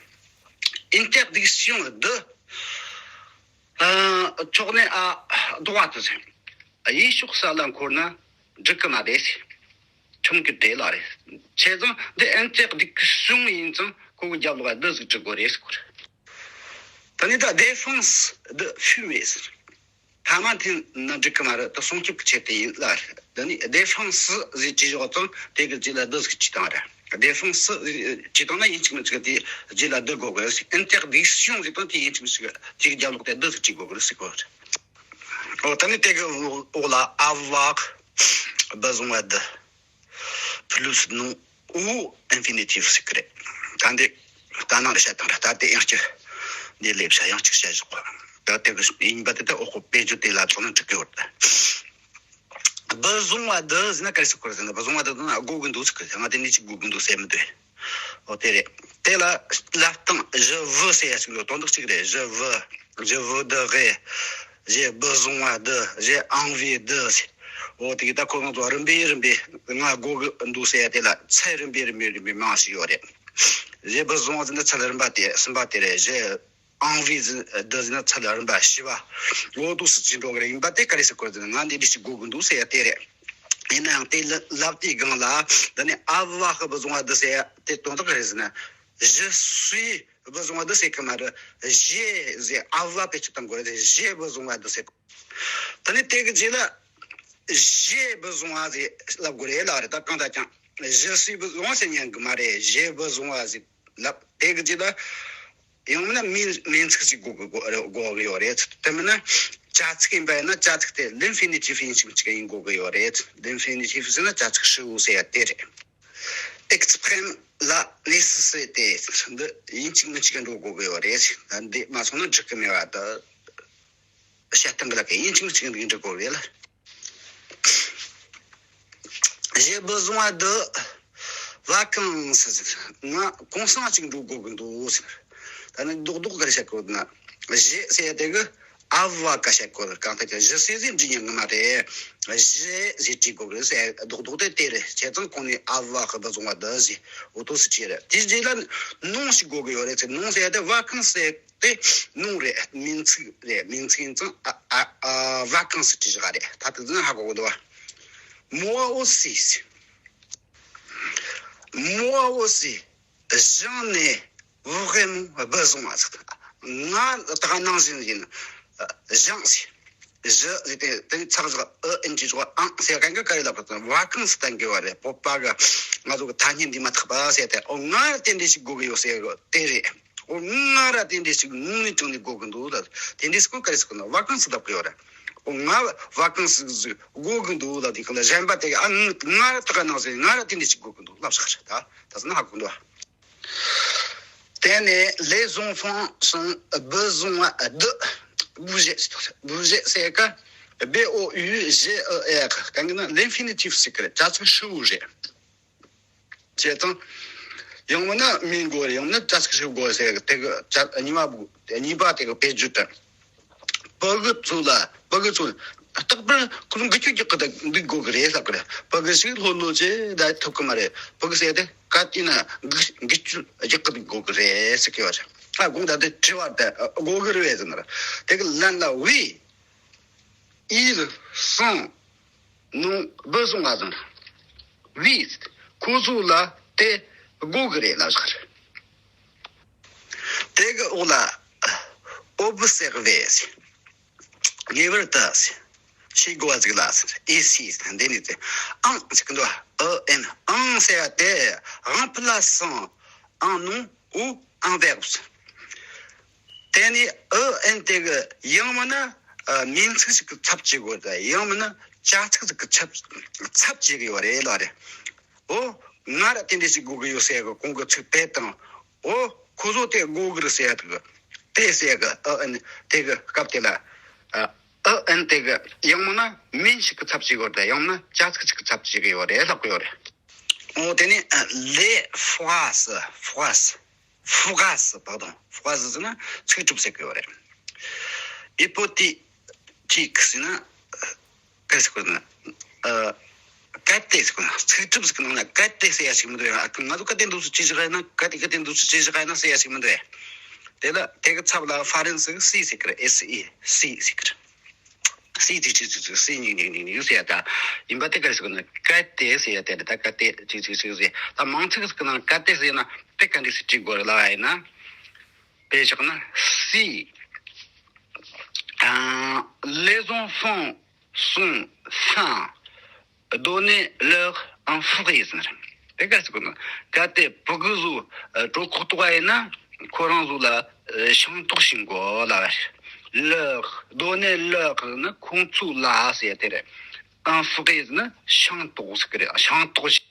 Interdiction de tourner à droite ཟེར། གཡས་ཕྱོགས་ས་ལ་འཁོར་ན་འགྲིག་གི་མ་རེད། ཁྲིམས་ཀྱི་དེ་ལ་རེད། བྱས་ཙང་འདི་interdiction ཡིན་ཙང་ཁོ་གི་རྒྱབ་ལོགས་ལ་de ཟིག་བྲི་དགོས་རེད་ཟེར་གོ་རེད། ད་ནི་ད་défense de fumer ཟེར། ཐ་མག་འཐེན་ན་འགྲིག་གི་མ་རེད། ད་སྲུང་སྐྱོབ་ཀྱི་ཆེད་དུ་ཡིན་ལ་རེད། ད་ནི་défense ཟིག་བྲིས་ཡོད་ཙང་དེ་གི་རྗེས་ལ་de ཟིག་བྲིས་བཏང་རེད། Défense ཟིག་བྲིས་བཏང་ན་ཡིན་གཅིག་མིན་གཅིག་དེ་རྗེས་ལ་de དགོས་གི་རེད། Interdiction ཟིག་དང་དེ་ཡིན་གཅིག་མིན་གཅིག་དེ་གི་རྒྱབ་ལོགས་དེ་de ཟིག་བྲིས་དགོས་གི་རེད་ཟེར་གོ་རེད། ཨོ་ད་ནི་དེ་གི་འོག་ལ་avoir besoin de plus nom ou infinitif ཟེར་གི་རེད། ད་འདི་ལྟ་ན་རེ་བཤད་དང་རེད། ད་དེ་ཡང་གཅིག་འདི་ལས་བྱ་ཡང་གཅིག་བཤད་བཞག་གོ། ད་དེ་གི་ཡིན་པ་དེ་ད་འོག་གི་དཔེ་བརྗོད་དེ་ལ་ཚོགས་ན་འགྲིག་གི་ཡོད། Besoin de ཟེར་ན་ག་རེ་ཟེར་གི་རེད་ཟེར་ན། besoin de ཟེར་ན་དགོས་གི་འདུག་ཟེར་གི་རེད། ང་དེ་འདྲ་ཅིག་དགོས་གི་འདུག་ཟེར་མི་འདུག་ཨོ་དེ་རེད། དེ་ལ་ལབ་སྟངས་je veux ཟེར་ཡ་ཞིག་འདུག་དོན་དག་གཅིག་རེད། Je veux, je voudrais, j'ai besoin de, j'ai envie de ཟེར། ཨོ་དེ་གི་ད་ཁོ་རང་ཚོ་རིམ་པས་རིམ་པས་ང་དགོས་གི་འདུག་ཟེར་ཡ་དེ་ལ་ཚད་རིམ་པས་རིམ་པས་རིམ་པས་མང་ཞིག་ཡོད་རེད། J'ai besoin ཟེར་ན་ཚད་རིམ་པ་དེ་གསུམ་པ་དེ་རེད། J'ai envie de ཟེར་ན་ཚད་རིམ་པ་བཞི་པ། འོ་འདུག་སེ་བྱེད་འགྲོ་གི་རེད། ཡིན་པ་དེ་ག་རེ་ཟེར་དགོས་ཟེར་ན་ང་འདི་འདྲ་ཞིག་དགོས་གི་འདུག་ཟེར་ཡ་དེ་རེད། ཡིན་ནའང་དེ་ལ་ལབ་དེའི་སྒང་ལ་ད་ནི་avoir besoin de ཟེར་ཡ་དེ་དོན་དག་ག་རེ་ཟེར་ན། Je suis besoin de ཟེར་གི་མ་རེད། J'ai ཟེར་avoir བེད་སྤྱོད་གཏང་དགོས་རེད། J'ai besoin de ཟེར། ད་ནི་དེ་གི་རྗེས་ལ་j'ai besoin ཟེར་ལབ་དགོས་རེད་ལབ་རེད། ད་གང་ལྟར་ཀྱང་je suis besoin ཟེར་ཉན་གི་མ་རེད། J'ai besoin ཟེར་ལབ། དེ་གི་རྗེས་ལ་ཡང་མིན་ན་མིང་མིང་ཚིག་ཅིག་དགོས་དགོས་དགོས་ཀྱི་ཡོད་རེད། དེ་མིན་ན་བྱ་ཚིག་ཡིན་པ་ཡིན་ན་བྱ་ཚིག་དེ་l'infinitif ཡིན་ཞིག་ཅིག་ཡིན་དགོས་ཀྱི་ཡོད་རེད། L'infinitif ཟེར་ན་བྱ་ཚིག་ཧྲིལ་བོ་ཟེར་ཡ་དེ་རེད། Exprime la nécessité འདི་ཡིན་ཅིག་མིན་ཅིག་འགྲོ་དགོས་ཀྱི་ཡོད་རེད། འདི་མ་སོང་ན་འགྲིག་གི་མེད་པ་དང་། བཤད་སྟངས་ཀྱི་ལ་ཀ་ཡིན་ཅིག་མིན་ཅིག་འགྲིག་དགོས་རེད་ལ། J'ai besoin de vacances ཟེར། ང་གུང་སེང་ཅིག་འགྲོ་དགོས་ཀྱི་འདུག་ཟེར། ད་ནི་རྡོག་རྡོག་ག་རེ་བཤད་དགོས་ན། J'ai ཟེར་དེ་གི་avoir ག་བཤད་དགོས་རེད། གང་ལྟར་ཀྱང་je suis ཟེར་འབྲི་ཉན་གི་མ་རེད། J'ai ཟེར་བྲིས་དགོས་རེད་ཟེར། རྡོག་རྡོག་དེ་དེ་རེད། བྱས་ཙང་གོང་ནས་avoir གི་besoin de ཟེར་འོ་ཐོག་སུ་བྲིས་རེད། དེ་རྗེས་ལ་nom ཞིག་དགོས་གི་ཡོད་རེད་ཟེར། Nom ཟེར་དེ་vacances ཟེར་དེ་nom རེད། མིང་ཚིག་རེད། མིང་ཚིག་ཡིན་ཙང་ཨ་ཨ་ཨ་vacances བྲིས་བཞག་རེད། ད་དེ་ཚོ་ཧ་གོ་གི་འདུག་བ། Moi aussi ཟེར། Moi aussi, j'en ai vraiment besoin ཟེར། ང་ད་ག་ནང་བཞིན་ཡིན། j'en ཟེར། je ཟེར་དེ་དེ་ཚགས་བཞག་ཨ་ཨེན་ཇི་བཞག en ཟེར་གང་གི་ག་རེ་ལབ་པ་དང་vacances བསྟན་དགོས་པ་རེད། བོད་པ་གི་ང་ཚོ་གི་ཐ་སྙད་འདི་མ་ཐག་པ་ཟེར་ཏེ། ཨོ་ང་ར་དེ་འདྲ་ཞིག་དགོས་གི་ཡོད་ཟེར་གི་དེ་རེད། ཨོ་ང་ར་དེ་འདྲ་ཞིག་དངོས་གནས་དྲང་གནས་དགོས་གི་འདུག་ལ། དེ་འདྲ་ཞིག་གོ་ག་རེ་ཟེར་གི་ན་vacances ལབ་གི་ཡོད་རེད། ཨོ་ང་vacances དགོས་གི་འདུག་ལ། དེ་གི་ལ་གཞན་པ་དེ་གི་ཨ་ང་ར་ད་ག་ནང་བཞིན་ང་ར་དེ་འདྲ་ཞིག་དགོས་གི་འདུག་ལབ་ཤག་རེད། ད་ད་ཟེར་ན་ཧ་གོ་འདུག་དེ་ནས les enfants sont besoin de bouger, bouger ཟེར་ག B O U G E R གང་གི་ན་l'infinitif ཟེར་གི་རེད། བྱ་ཚིག་ཧྲིལ་བོ་རེད། བྱས་ཙང་ཡང་མིན་ན་མིང་དགོས་རེད། ཡང་མིན་ན་བྱ་ཚིག་ཧྲིལ་བོ་དགོས་ཟེར་གི་དེ་གི་བྱ་གཉིས་པ་གཉིས་པ་དེ་གི་དཔེ་བརྗོད་དེ། ཕ་གི་ཚོ་ལ་ཕ་གི་ཚོ་ལ་རྟག་པར་ཁོ་ཚོ་འགུལ་སྐྱོད་རྒྱག་གི་འདུག་དགོས་གི་རེད་ལབ་གི་རེད། ཕ་གི་ཞིག་ལྷོད་ལྷོད་བྱས་བསྡད་ཐུབ་གི་མ་རེད། ཕ་གི་ཟེར་དེ་ག་དུས་ན་འགུལ་འགུལ་སྐྱོད་རྒྱག་གི་དགོས་གི་རེད་ཟེར་གི་ཡོད་རེད། ཨ་དགོངས་དག་དེ་དྲི་བ་དེ་དགོས་གི་རེད་ཟེར་ན་ར། དེ་གི་ལན་ལ་oui, ils sont, non, besoin ཟེར་ན་oui ཁོ་ཚོ་ལ་དེ་དགོས་གི་རེད་ལབ་ཟེར། དེ་གི་འོག་ལ་observer ཟེར། ངེས་པར་དུ་ཟེར། ཤེས་དགོས་པ་ཟིག་ལ་ཟེར། ici ཟེར་འདི་ནས་ཟེར། en ཟེར་གི་འདུག་ཨ་en, en ཟེར་བ་དེ་remplaçant un nom ou un verbe ཟེར། དེ་ནས་en དེ་གི་ཡང་མིན་ན་མིང་ཚིག་ཞིག་གི་ཚབ་བྱེད་དགོས་རེད། ཡང་མིན་ན་བྱ་ཚིག་ཅིག་གི་ཚབ་ཚབ་བྱེད་གི་ཡོད་རེད་ལབ་རེད། ཨོ། ང་ར་དེ་འདྲ་ཞིག་དགོས་གི་ཡོད་ཟེར་གི་གོང་གི་ཚིག་དེ་དང་། ཨོ། ཁོ་ཚོ་དེ་དགོས་གི་རེད་ཟེར་གི་དེ་ཟེར་གི་ཨ་ཨན་དེ་གི་སྐབས་དེ་ལ། ཨ་ཨན་དེ་གི་ཡང་མིན་ན་མིང་ཞིག་གི་ཚབ་བྱེད་གི་ཡོད་རེད། ཡང་མིན་ན་བྱ་ཚིག་ཅིག་གི་ཚབ་བྱེད་གི་ཡོད་རེད་ལབ་གི་ཡོད་རེད། ཨོ་དེ་ནི་les phrases, phrases Phrase, pardon, phrase ཟེར་ན་ཚིག་གྲུབ་ཟེར་གི་ཡོད་རེད། Hypothétique ཟེར་ན་ག་རེ་ཟེར་དགོས་ན། ཨ། གལ་ཏེ་ཟེར་དགོས་ན། ཚིག་གྲུབ་ཟེར་གི་ནང་ན་གལ་ཏེ་ཟེར་ཡ་ཞིག་མི་འདུག་ཡ། ང་ཚོ་གལ་ཏེ་འདུག་སེ་ཅི་ཞིག་ཡིན་ན། གལ་ཏེ་གལ་ཏེ་འདུག་སེ་ཅི་ཞིག་ཡིན་ན་ཟེར་ཡ་ཞིག་མི་འདུག་ཡ། དེ་ལ་དེ་གི་ཚབ་ལ་ཧྥ་རན་སི་གི་si ཟེར་གི་རེད། S E, si ཟེར་གི་རེད། Si ཅིག་ཅིག་ཅིག་ཅིག si གཉིས་གཉིས་གཉིས་གཉིས་ཟེར་ཡ་ད་ཡིན་པ་དེ་ག་རེ་ཟེར་དགོས་ན། གལ་ཏེ་ཟེར་ཡ་དེ་རེད། ད་གལ་ཏེ་ཅིག་ཅིག་ཅིག་ཟེར། ད་མང་ཚིག་ཟེར་གི་ནང་གལ་ཏེ་ཟེར་ན་དེ་ག་འདྲ་ཞིག་བྲིས་དགོས་རེད་ལབ་པ་ཡིན་ན། དཔེ་བཞག་ན། Si, euh, les enfants sont faim, donnez-leur un fruit ཟེར་ན། དེ་ག་རེ་ཟེར་དགོས་ན། གལ་ཏེ་ཕྲུ་གུ་ཚོ་ཨ་གྲོད་ཁོག་ལྟོགས་པ་ཡིན་ན་ཁོ་རང་ཚོ་ལ་ཨ་ཤིང་ཏོག་བྱིན་དགོས་ལབ་པ་རེད། Leur, donnez-leur ཟེར་ན་ཁོང་ཚོ་ལ་ཟེར་ཡ་དེ་རེད། Un fruit ཟེར་ན་ཤིང་ཏོག་ཟེར་གི་རེད། ཤིང་ཏོག་ཞིག་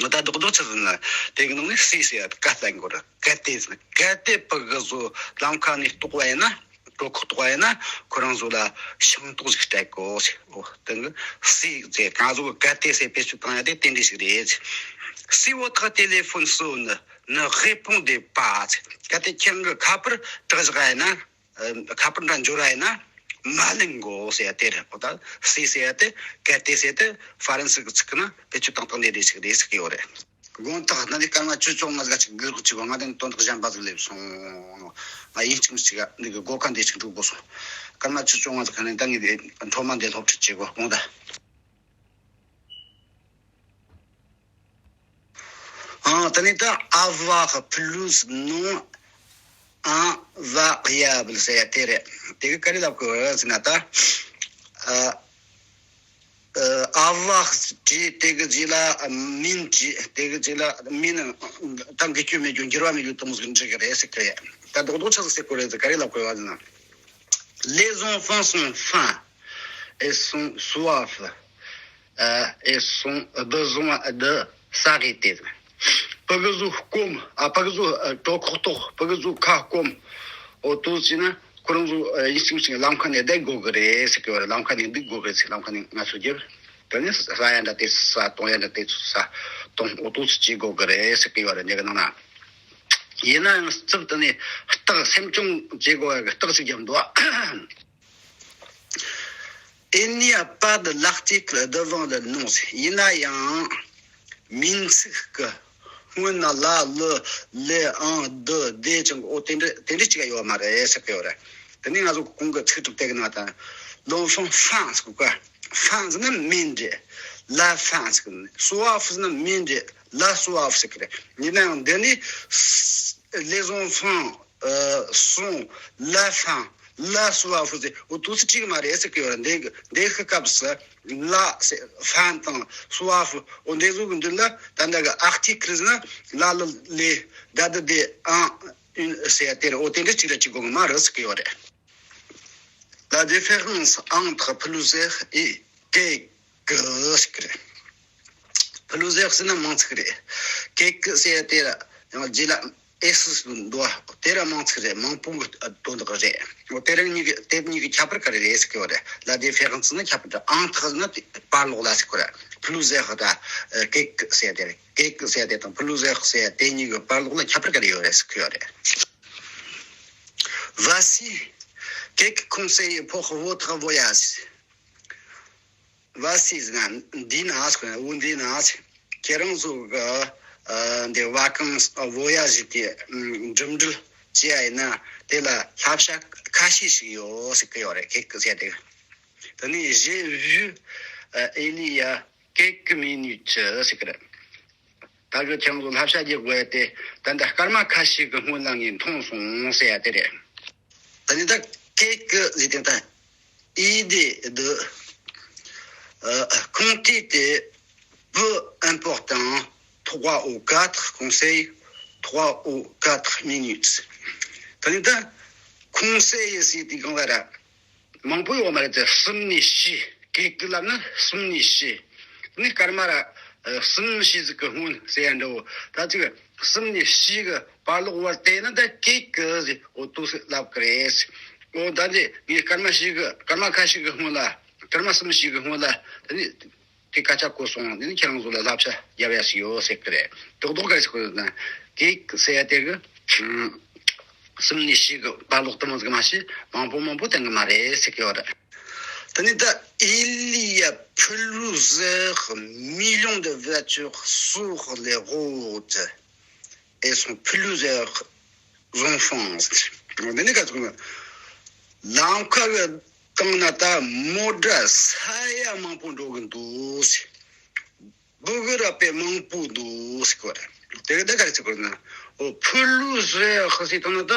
ད་རྡོག་རྡོག་ཆི་ཟེར་ན། དེ་གི་ནང་ནས་si ཟེར་ཡ་གལ་ཏེ་གོ་ར། གལ་ཏེ་ཟེར་ན་གལ་ཏེ་ཕྲུ་གུ་ཚོ་ལམ་ཁ་ནས་ལྟོགས་པ་ཡིན་ན། གྲོད་ཁོག་ལྟོགས་པ་ཡིན་ན་ཁོ་རང་ཚོ་ལ་ཤིང་ཏོག་ཅིག་སྤྲད་དགོས་ཟེར། འོ་དེ་གི་si ཟེར། ང་ཚོ་གི་གལ་ཏེ་ཟེར་བེད་སྤྱོད་བཏང་ཡ་དེ་དེ་འདྲ་ཞིག་རེད། Si votre téléphone sonne, ne répondez pas ཟེར། གལ་ཏེ་ཁྱེད་ཀྱི་ཁ་པར་གྲགས་བཞག་ཡ་ཡིན་ན། ཨ། ཁ་པར་འདྲ་འབྱོར་བ་ཡིན་ན་མ་ལེན་དགོས་ཟེར་ཡ་དེ་རེད། འོ་ད་si ཟེར་ཡ་དེ་གལ་ཏེ་ཟེར་ཡ་དེ་ཧྥ་རན་སི་གི་ཚིག་གི་ནང་བེད་སྤྱོད་བཏང་སྟངས་དེ་འདྲ་ཞིག་རེད་ཟེར་གི་ཡོད་རེད། དགོངས་དག་ན་ནི་སྐར་མ་བཅུ་བཅོ་ལྔ་ཟིག་ཅིག་སྒུག་རོགས་བྱེད་དགོས། ང་དེ་ནི་དོན་དག་གཞན་པ་ཟིག་སླེབས་སོང་། ང་ཡིན་གཅིག་མིན་གཅིག་ནི་གི་སྒོ་ཁ་འདི་ཅིག་འགྲོ་དགོས་སོང་། སྐར་མ་བཅུ་བཅོ་ལྔ་ཟིག་ཁ་ནས་ད་ངས་དེ་འཕྲོ་མ་འདི་སློབ་ཁྲིད་བྱེད་དགོས། དགོངས་དག་ཨ། ད་ནི་ད་avoir plus non invariable ཟེར་ཡ་དེ་རེད། དེ་གི་ག་རེ་ལབ་དགོས་ཟེར་ན་ད། ཨ། ཨ། avoir བྲིས། དེ་གི་རྗེས་ལ་min བྲིས། དེ་གི་རྗེས་ལ་min ད་འགུལ་སྐྱོད་མེད་རྒྱུ། འགྱུར་བ་མེད་རྒྱུ་དེ་མོ་ཟིག་འབྲི་གི་རེད་ཟེར་གི་རེད། ད་རྡོག་རྡོག་ཆི་ཟིག་ཟེར་དགོས་རེད་ཟེར། ག་རེ་ལབ་དགོས་བ་ཟེར་ན། Les enfants sont faim et sont soif, euh, et sont besoin de s'arrêter. ཕྲུ་གུ་ཚོ་སྐོམ། ཨ། ཕྲུ་གུ་ཚོ་ཨ་གྲོད་ཁོག་ལྟོགས། ཕྲུ་གུ་ཚོ་ཁ་སྐོམ། འོ་དེ་ཟེར་ན་ཁོ་རང་ཚོ་ཨ་ཡིན་གཅིག་མིན་གཅིག་ལམ་ཁ་ནས་བསྡད་དགོས་གི་རེད་ཟེར་གི་ཡོད་རེད། ལམ་ཁ་ནས་འདུག་དགོས་གི་རེད་ཟེར། ལམ་ཁ་ནས་ངལ་གསོ་རྒྱབ། དེ་ནས་ཟ་ཡ་འདྲ་དེ་ཟ། འཐུང་ཡ་འདྲ་དེ་ཟ། འཐུང་། འོ་དེ་བྱེད་དགོས་གི་རེད་ཟེར་གི་ཡོད་རེད། འདི་གི་ནང་ན། ཡིན་ན་ཡང་རྩིབ་དེ་ནས་རྟགས་སེམས་ཆུང་བྱེད་དགོས་ཡ་གི་རྟགས་ཤིག་བརྒྱབ་འདུག Il n'y a pas de l'article devant le nom. ཡིན་ན་ཡང་མིང་ཚིག་གི་སྔོན་ན་la, le, les, un, de, des ཅིག་འོ་དེ་འདྲ་དེ་འདྲ་ཅིག་ཡོད་མ་རེད་ཟེར་གི་ཡོད་རེད། དེ་ནས་ང་ཚོ་གོང་གི་ཚིག་གྲུབ་དེ་གི་ནང་དང་། L'enfant faim ཟེར་གི། Faim ཟེར་ན་སྨན་རེད། La faim ཟེར་གི། Soif ཟེར་ན་སྨན་རེད། La soif ཟེར་གི་རེད། ཡིན་ནའང་འདི་ནི་les enfants, euh, sont la faim, la soif ཟེར། འོ་དེ་ཚོ་གཅིག་མ་རེད་ཟེར་གི་ཡོད་རེད། འདི་འདི་གི་སྐབས་སུ་la ཟེར། Faim དང་soif འོ་འདི་ཚོ་གི་མདུན་ལ་ད་ལྟ་གི་article ཟེར་ན་la, le, les, de, des, un, une ཟེར་ཡ་དེ་རེད། འོ་དེ་འདྲ་གཅིག་ལ་གཅིག་དགོས་གི་མ་རེད་ཟེར་གི་ཡོད་རེད། La différence entre plusieurs et quelques ཟེར་གི་རེད། Plusieurs ཟེར་ན་མང་ཚིག་རེད། Quelques ཟེར་ཡ་དེ་ལ་ཡང་རྗེས་ལ་S འདུག་དེ་ར་མང་ཚིག་རེད། མང་པོ་གི་དོན་དག་རེད། འོ་དེ་རིང་གཉིས་ཀྱི་དེབ་གཉིས་ཀྱི་ཁྱད་པར་ག་རེ་རེད་ཟེར་གི་ཡོད་རེད། La différence ཟེར་ན་ཁྱད་པར་རེད། Entre ཟེར་ན་བར་ལོགས་ལ་ཟེར་གི་རེད། Plusieurs དང་Quelques ཟེར་ཡ་དེ་རེད། Quelques ཟེར་ཡ་དེ་དང་Plusieurs ཟེར་ཡ་དེ་གཉིས་ཀྱི་བར་ལོགས་ལ་ཁྱད་པར་ག་རེ་ཡོད་རེད་ཟེར་གི་ཡོད་རེད། Voici quelques conseils pour votre voyage. Voici ཟེར་ན་འདི་ན་ཟེར། འོ་འདི་ན་ཟེར། ཁྱེད་རང་ཚོ་གི་ཨ་འདི་vacances voyage གི་ཨམ་འགྲིམ་འགྲུལ་བྱེད་ཡ་ཡིན་ན་དེ་ལ་བསླབ་བྱ་ཁ་ཤས་ཤིག་ཡོད་ཟེར་གི་ཡོད་རེད། Quelques ཟེར་དེ། དེ་ནས་j'ai vu, euh, il y a quelques minutes ཟེར་གི་རེད། ད་གི་ཁྱེད་རང་ཚོ་བསླབ་བྱ་རྒྱག་དགོས་ཡ་དེ་ད་ལྟ་སྐར་མ་ཁ་ཤས་ཀྱི་སྔོན་ལ་ངས་མཐོང་སོང་ཟེར་ཡ་དེ་རེད། ད་ནི་ད་quelques ཟེར་དེ་ད་idée de, euh, compter des peu important, trois ou quatre conseils, trois ou quatre minutes. ད་ནི་ད་conseil ཟེར་དེ་གང་ལ་ར། མང་པོ་ཡོད་མ་རེད་དེ། གསུམ་ནས་བཞི། quelques ལབ་ན་གསུམ་ནས་བཞི། ནི་སྐར་མ་ར་ཨ་གསུམ་བཞི་ཟིག་གི་སྔོན་ཟེར་ཡ་འདྲ་བོ། ད་ཅིག་གསུམ་ནས་བཞི་གི་བར་ལོགས་བར་དེ་ན་ད་quelques ཟེར། འོ་དེ་ཟིག་ལབ་གི་རེད། འོ་ད་དེ་ངས་སྐར་མ་བཞི་གི་སྐར་མ་ཁ་ཤས་གི་སྔོན་ལ། སྐར་མ་གསུམ་བཞི་གི་སྔོན་ལ་ད་ནི་དེ་སྐད་ཆ་གོ་སོང་། དེ་ནི་ཁྱེད་རང་ཚོ་ལ་བསླབ་བྱ་རྒྱབ་ཡ་ཞིག་ཡོད་ཟེར་གི་རེད། རྡོག་རྡོག་ག་རེ་ཟེར་གི་ཡོད་ན། quelques ཟེར་ཡ་དེ་གི་ གསུམ་ནས་བཞི་གི་པར་ཀློག་དུ་མ་ཟིག་མ་ཤེས། མང་པོ་མང་པོ་བསྟན་གི་མ་རེད་ཟེར་གི་ཡོད་རེད། དེ་ནས་ད il y a plusieurs millions de voitures sur les routes et sont plusieurs enfants. འདི་ནི་ག་ཚོད་ལམ་ཁ་གི་སྟེང་ན་ད་མོ་ཊ་ས་ཡ་མང་པོ་འགྲོ་གི་འདུག་ཟེར། སྦུ་གུ་ར་དཔེ་མང་པོ་འདུག་ཟེར་གོ་རེད། དེ་ག་ད་ག་རེ་ཟེར་གོ་རེད་ན། འོ་ཕུ་ལུ་ཟེར་ཧ་ཟེར་དང་ན་ད།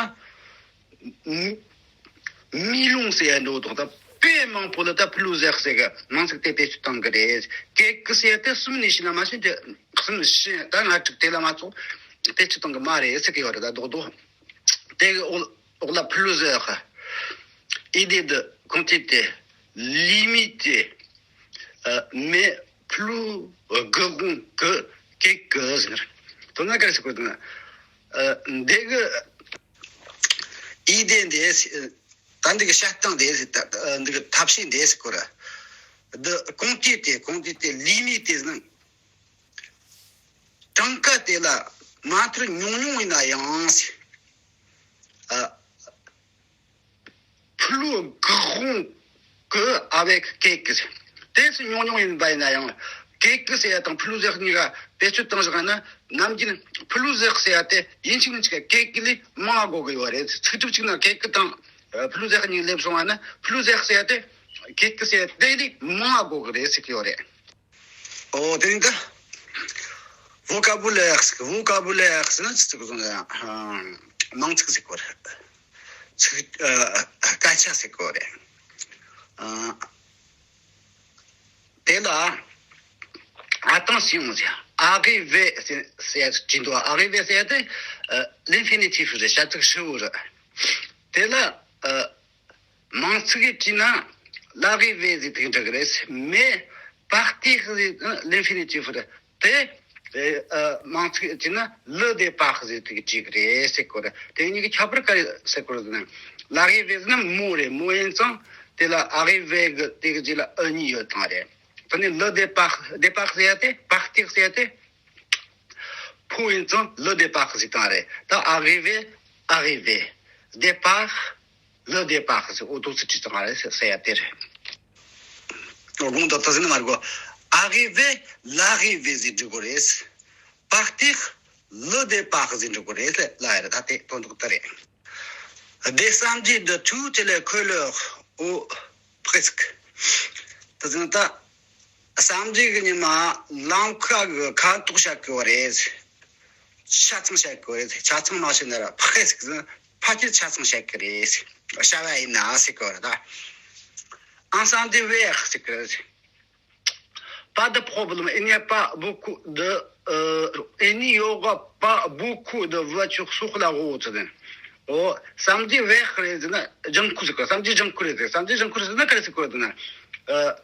མི་ལུང་ཟེར་ཡ་འགྲོ་དང་ད་དཔེ་མང་པོ་ལ་ད་ཕུ་ལུ་ཟེར་ཟེར་ག་མང་ཟིག་དེ་བེད་སྤྱོད་བཏང་གི་རེད། ཀེག་ཟེར་ཡ་དེ་གསུམ་ནས་བཞི་ན་མ་ཤེས་དེ་གསུམ་བཞི་ད་ང་དྲུག་དེ་ལ་མ་ཚོགས་བེད་སྤྱོད་བཏང་གི་མ་རེད་ཟེར་གི་ཡོད་རེད། ད་རྡོག་རྡོག་དེ་གི་འོག་འོག་ལ་ཕུ་ལུ་ཟེར་ཧ། idée de quantité limitée, euh, mais plus grande que quelques-uns. དོན་ན་ག་རེ་ཟེར་གོ་དོན་ན། འདི་གི་idée འདི་ད་འདི་གི་བཤད་སྟངས་འདི་ད་འདི་གི་ཐབས་ཤེས་འདི་ཟེར་གོ་ར། de quantité, quantité limitée ཟེར་ན། གྲངས་ཀ་དེ་ལ་མ་མཐར་ཉུང་ཉུང་ཡིན་ན་ཡང་ཟེར། ཨ། plus grand que avec quelques། དེ་སུ་ཉུང་ཉུང་ཡིན་པ་ཡིན་ན་ཡང་། quelques ཟེར་ཡ་དང་ཕུ་ལུ་ཟེར་གཉིས་ཀ་བེད་སྤྱོད་བཏང་བཞག་ན། ནམ་རྒྱུན་ཕུ་ལུ་ཟེར་ཟེར་ཡ་དེ་ཡིན་གཅིག་མིན་གཅིག་quelques ལས་མང་བ་དགོས་ཀྱི་ཡོད་རེད། ཚིག་གྲུབ་གཅིག་ན་quelques དང་ཕུ་ལུ་ཟེར་གཉིས་སླེབས་སོང་བ་ན། ཕུ་ལུ་ཟེར་ཟེར་ཡ་དེ་quelques ཟེར་ཡ་དེ་ལས་མང་བ་དགོས་ཀྱི་རེད་ཟེར་གྱི་ཡོད་རེད། ཨོ་དེ་རིང་ད་vocabulaire ཟེར། vocabulaire ཟེར་ན་ཅི་ཟེར་གོ་ཟེར་ན། ཨ། མིང་ཚིག་ཟེར་གོ་རེད། ཚིག་ཨ། སྐད་ཆ་ཟེར་གོ་རེད། ཨ། དེ་ལ་attention ཟེར། arrivé ཟེར་ཟེར་ཡ་ཅིག་འདུག arrivé ཟེར་ཡ་དེ་ཨ། l'infinitif རེད། བྱ་ཚིག་ཧྲིལ་བོ་རེད། དེ་ལ་ཨ། མིང་ཚིག་གི་དྲིས་ན་l'arrivée ཟེར་དེ་འགྲིག་གི་རེད། mais partir ཟེར་l'infinitif རེད། དེ་ཨ། མིང་ཚིག་གི་དྲིས་ན་le départ ཟེར་དེ་འགྲིག་གི་རེད་ཟེར་གོ་རེད། དེ་གཉིས་ཀྱི་ཁྱད་པར་ག་རེ་ཟེར་གོ་རེད་ཟེར་ན། l'arrivée ཟེར་ན་mot རེད། mot ཡིན་ཙང་དེ་ལ་arrivé གི་དེ་གི་རྗེས་ལ་e གཉིས་ཡོད་དང་རེད། དེ་ནས་le départ, départ ཟེར་ཡ་དེ། partir ཟེར་ཡ་དེ་ཕོ་ཡིན་ཙང་le départ ཟེར་དང་རེད། ད་arrivé, arrivé, départ, le départ ཟེར། འོ་དོ་ཚིག་བྲིས་དང་རེད་ཟེར་ཡ་དེ་རེད། དགོངས་དག་ད་ཟེར་ན་མ་རེད་གོ། arrivé, l'arrivée ཟེར་འགྲིག་གོ་རེད། partir, le départ ཟེར་འགྲིག་གོ་རེད་ལ་ཡ་རེད། ད་དེ་དོན་དག་ད་རེད། Des samedis de toutes les couleurs ou presque. ད་ཟེར་ན་ད་samedi གི་ཉི་མ་ལམ་ཁ་གི་ཁ་དོག་བཤད་གི་ཡོད་རེད། ཆ་ཚང་བཤད་གི་ཡོད་རེད། ཆ་ཚང་མ་བཤད་ན་ར་presque ཟེར་ན་ཕལ་ཆེར་ཆ་ཚང་བཤད་གི་རེད། བྱ་བ་ཡིན་ན་ཟེར་གི་ཡོད་རེད་ད། Un samedi vert ཟེར་གི་རེད། Pas de problème, il n'y a pas beaucoup de, euh, il n'y aura pas beaucoup de voitures sur la route. ཨོ། samedi vert རེད་ཟེར་ན་ལྗང་ཁུ་ཟེར་གི། samedi ལྗང་ཁུ་རེད་ཟེར། samedi ལྗང་ཁུ་རེད་ཟེར་ན་ག་རེ་ཟེར་གི་ཡོད་ཟེར་ན། ཨ།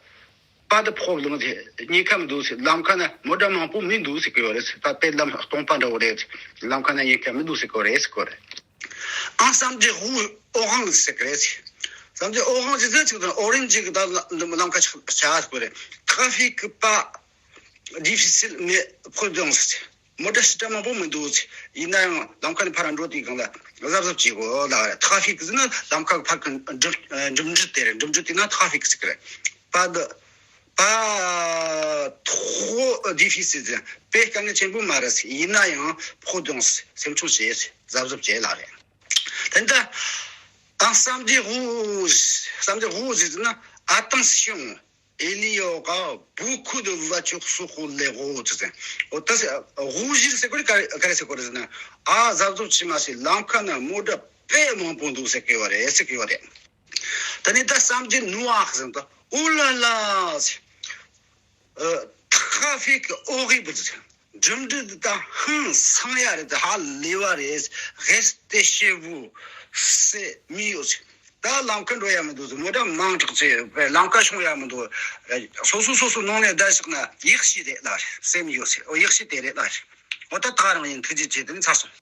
pas de problème ཟེར། ཉེན་ཁ་མི་འདུག་ཟེར། ལམ་ཁ་ན་མོ་ཊ་མང་པོ་མི་འདུག་ཟེར་གི་ཡོད་རེད། ད་དཔེ་ལམ་སྟོང་པ་འདྲ་བོ་རེད། ལམ་ཁ་ན་ཉེན་ཁ་མི་འདུག་ཟེར་གི་ཡོད་རེད་ཟེར་གི་ཡོད་རེད། Un samedi rouge, orange ཟེར་གི་རེད། samedi orange ཟེར་ཚིག་དང་orange གི་ད་ལམ་ཁ་ཆགས་ཆགས་གི་རེད། trafic pas difficile mais prudence ཟེར། མོ་ཊ་ཞེ་དྲག་མང་པོ་མི་འདུག་ཟེར། ཡིན་ན་ཡང་ལམ་ཁ་ནས་ཕར་འགྲོ་དུས་སྒང་ལ་གཟབ་གཟབ་བྱེད་དགོས་ལ། trafic ཟེར་ན་ལམ་ཁ་ཕར་གི་འགྲིམ་འགྲིམ་འགྲུལ་དེ་རེད། འགྲིམ་འགྲུལ་དེ་ན་trafic ཟེར་གི་རེད། pas de pas trop difficile ཟེར། དཔེ་དཀའ་ངལ་ཆེན་པོ་མ་རེད་ཟེར། ཡིན་ན་ཡང་prudence སེམས་ཆུང་བྱེད་ཟེར། གཟབ་གཟབ་བྱེད་ལ་རེད། དེ་འདྲ། Un samedi rouge, samedi rouge ཟེར་ན་attention, il y aura beaucoup de voitures sur les routes ཟེར། འོ་ད་rouge ཟེར་གོ་རེད། ག་རེ་ཟེར་གོ་རེད་ཟེར་ན། ཨ། གཟབ་གཟབ་བྱེད་མ་ཟེར། ལམ་ཁ་ན་མོ་ཊ་དཔེ་མང་པོ་འདུག་ཟེར་གི་ཡོད་རེད་ཟེར་གི་ཡོད་རེད། ད་ནི་ད་samedi noir ཟེར་ན། Oh là là ཟེར། Euh, trafic horrible ཟེར། འགྲིམ་འགྲུལ་འདི་ད་ཧང་སང་ཡ་རེད། ཧ་ལས་པ་རེད། Restez chez vous, c'est mieux ཟེར། ད་ལམ་ཁ་འགྲོ་ཡ་མི་འདུག་ཟེར། མོ་ཊ་མང་དྲགས་ཚེ་ལམ་ཁ་ཤོང་ཡ་མི་འདུག་སོ་སོ་སོ་སོ་ནང་ནས་བསྡད་བཞག་ན་ཡག་ཤོས་རེད་ལ། C'est mieux ཟེར། ཨོ། ཡག་ཤོས་དེ་རེད་ལ། འོ་ད་ད་རང་ཡིན། ཐུགས་རྗེ་ཆེ། དེ་ནི་ཚར་སོང་།